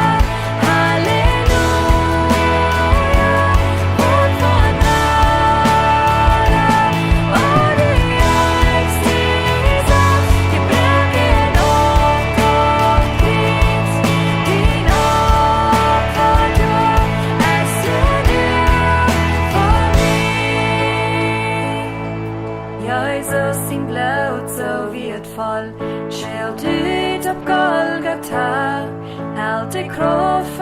Halleluja, Wort von Rara. O dee Angst, dee selfst jebroaken aun daut Kjriez. Dien Opfa doa es jenuach fa mie. Jesus sien Bloot soo wieetvoll, schelt ut opp Golgata, helt de Krauft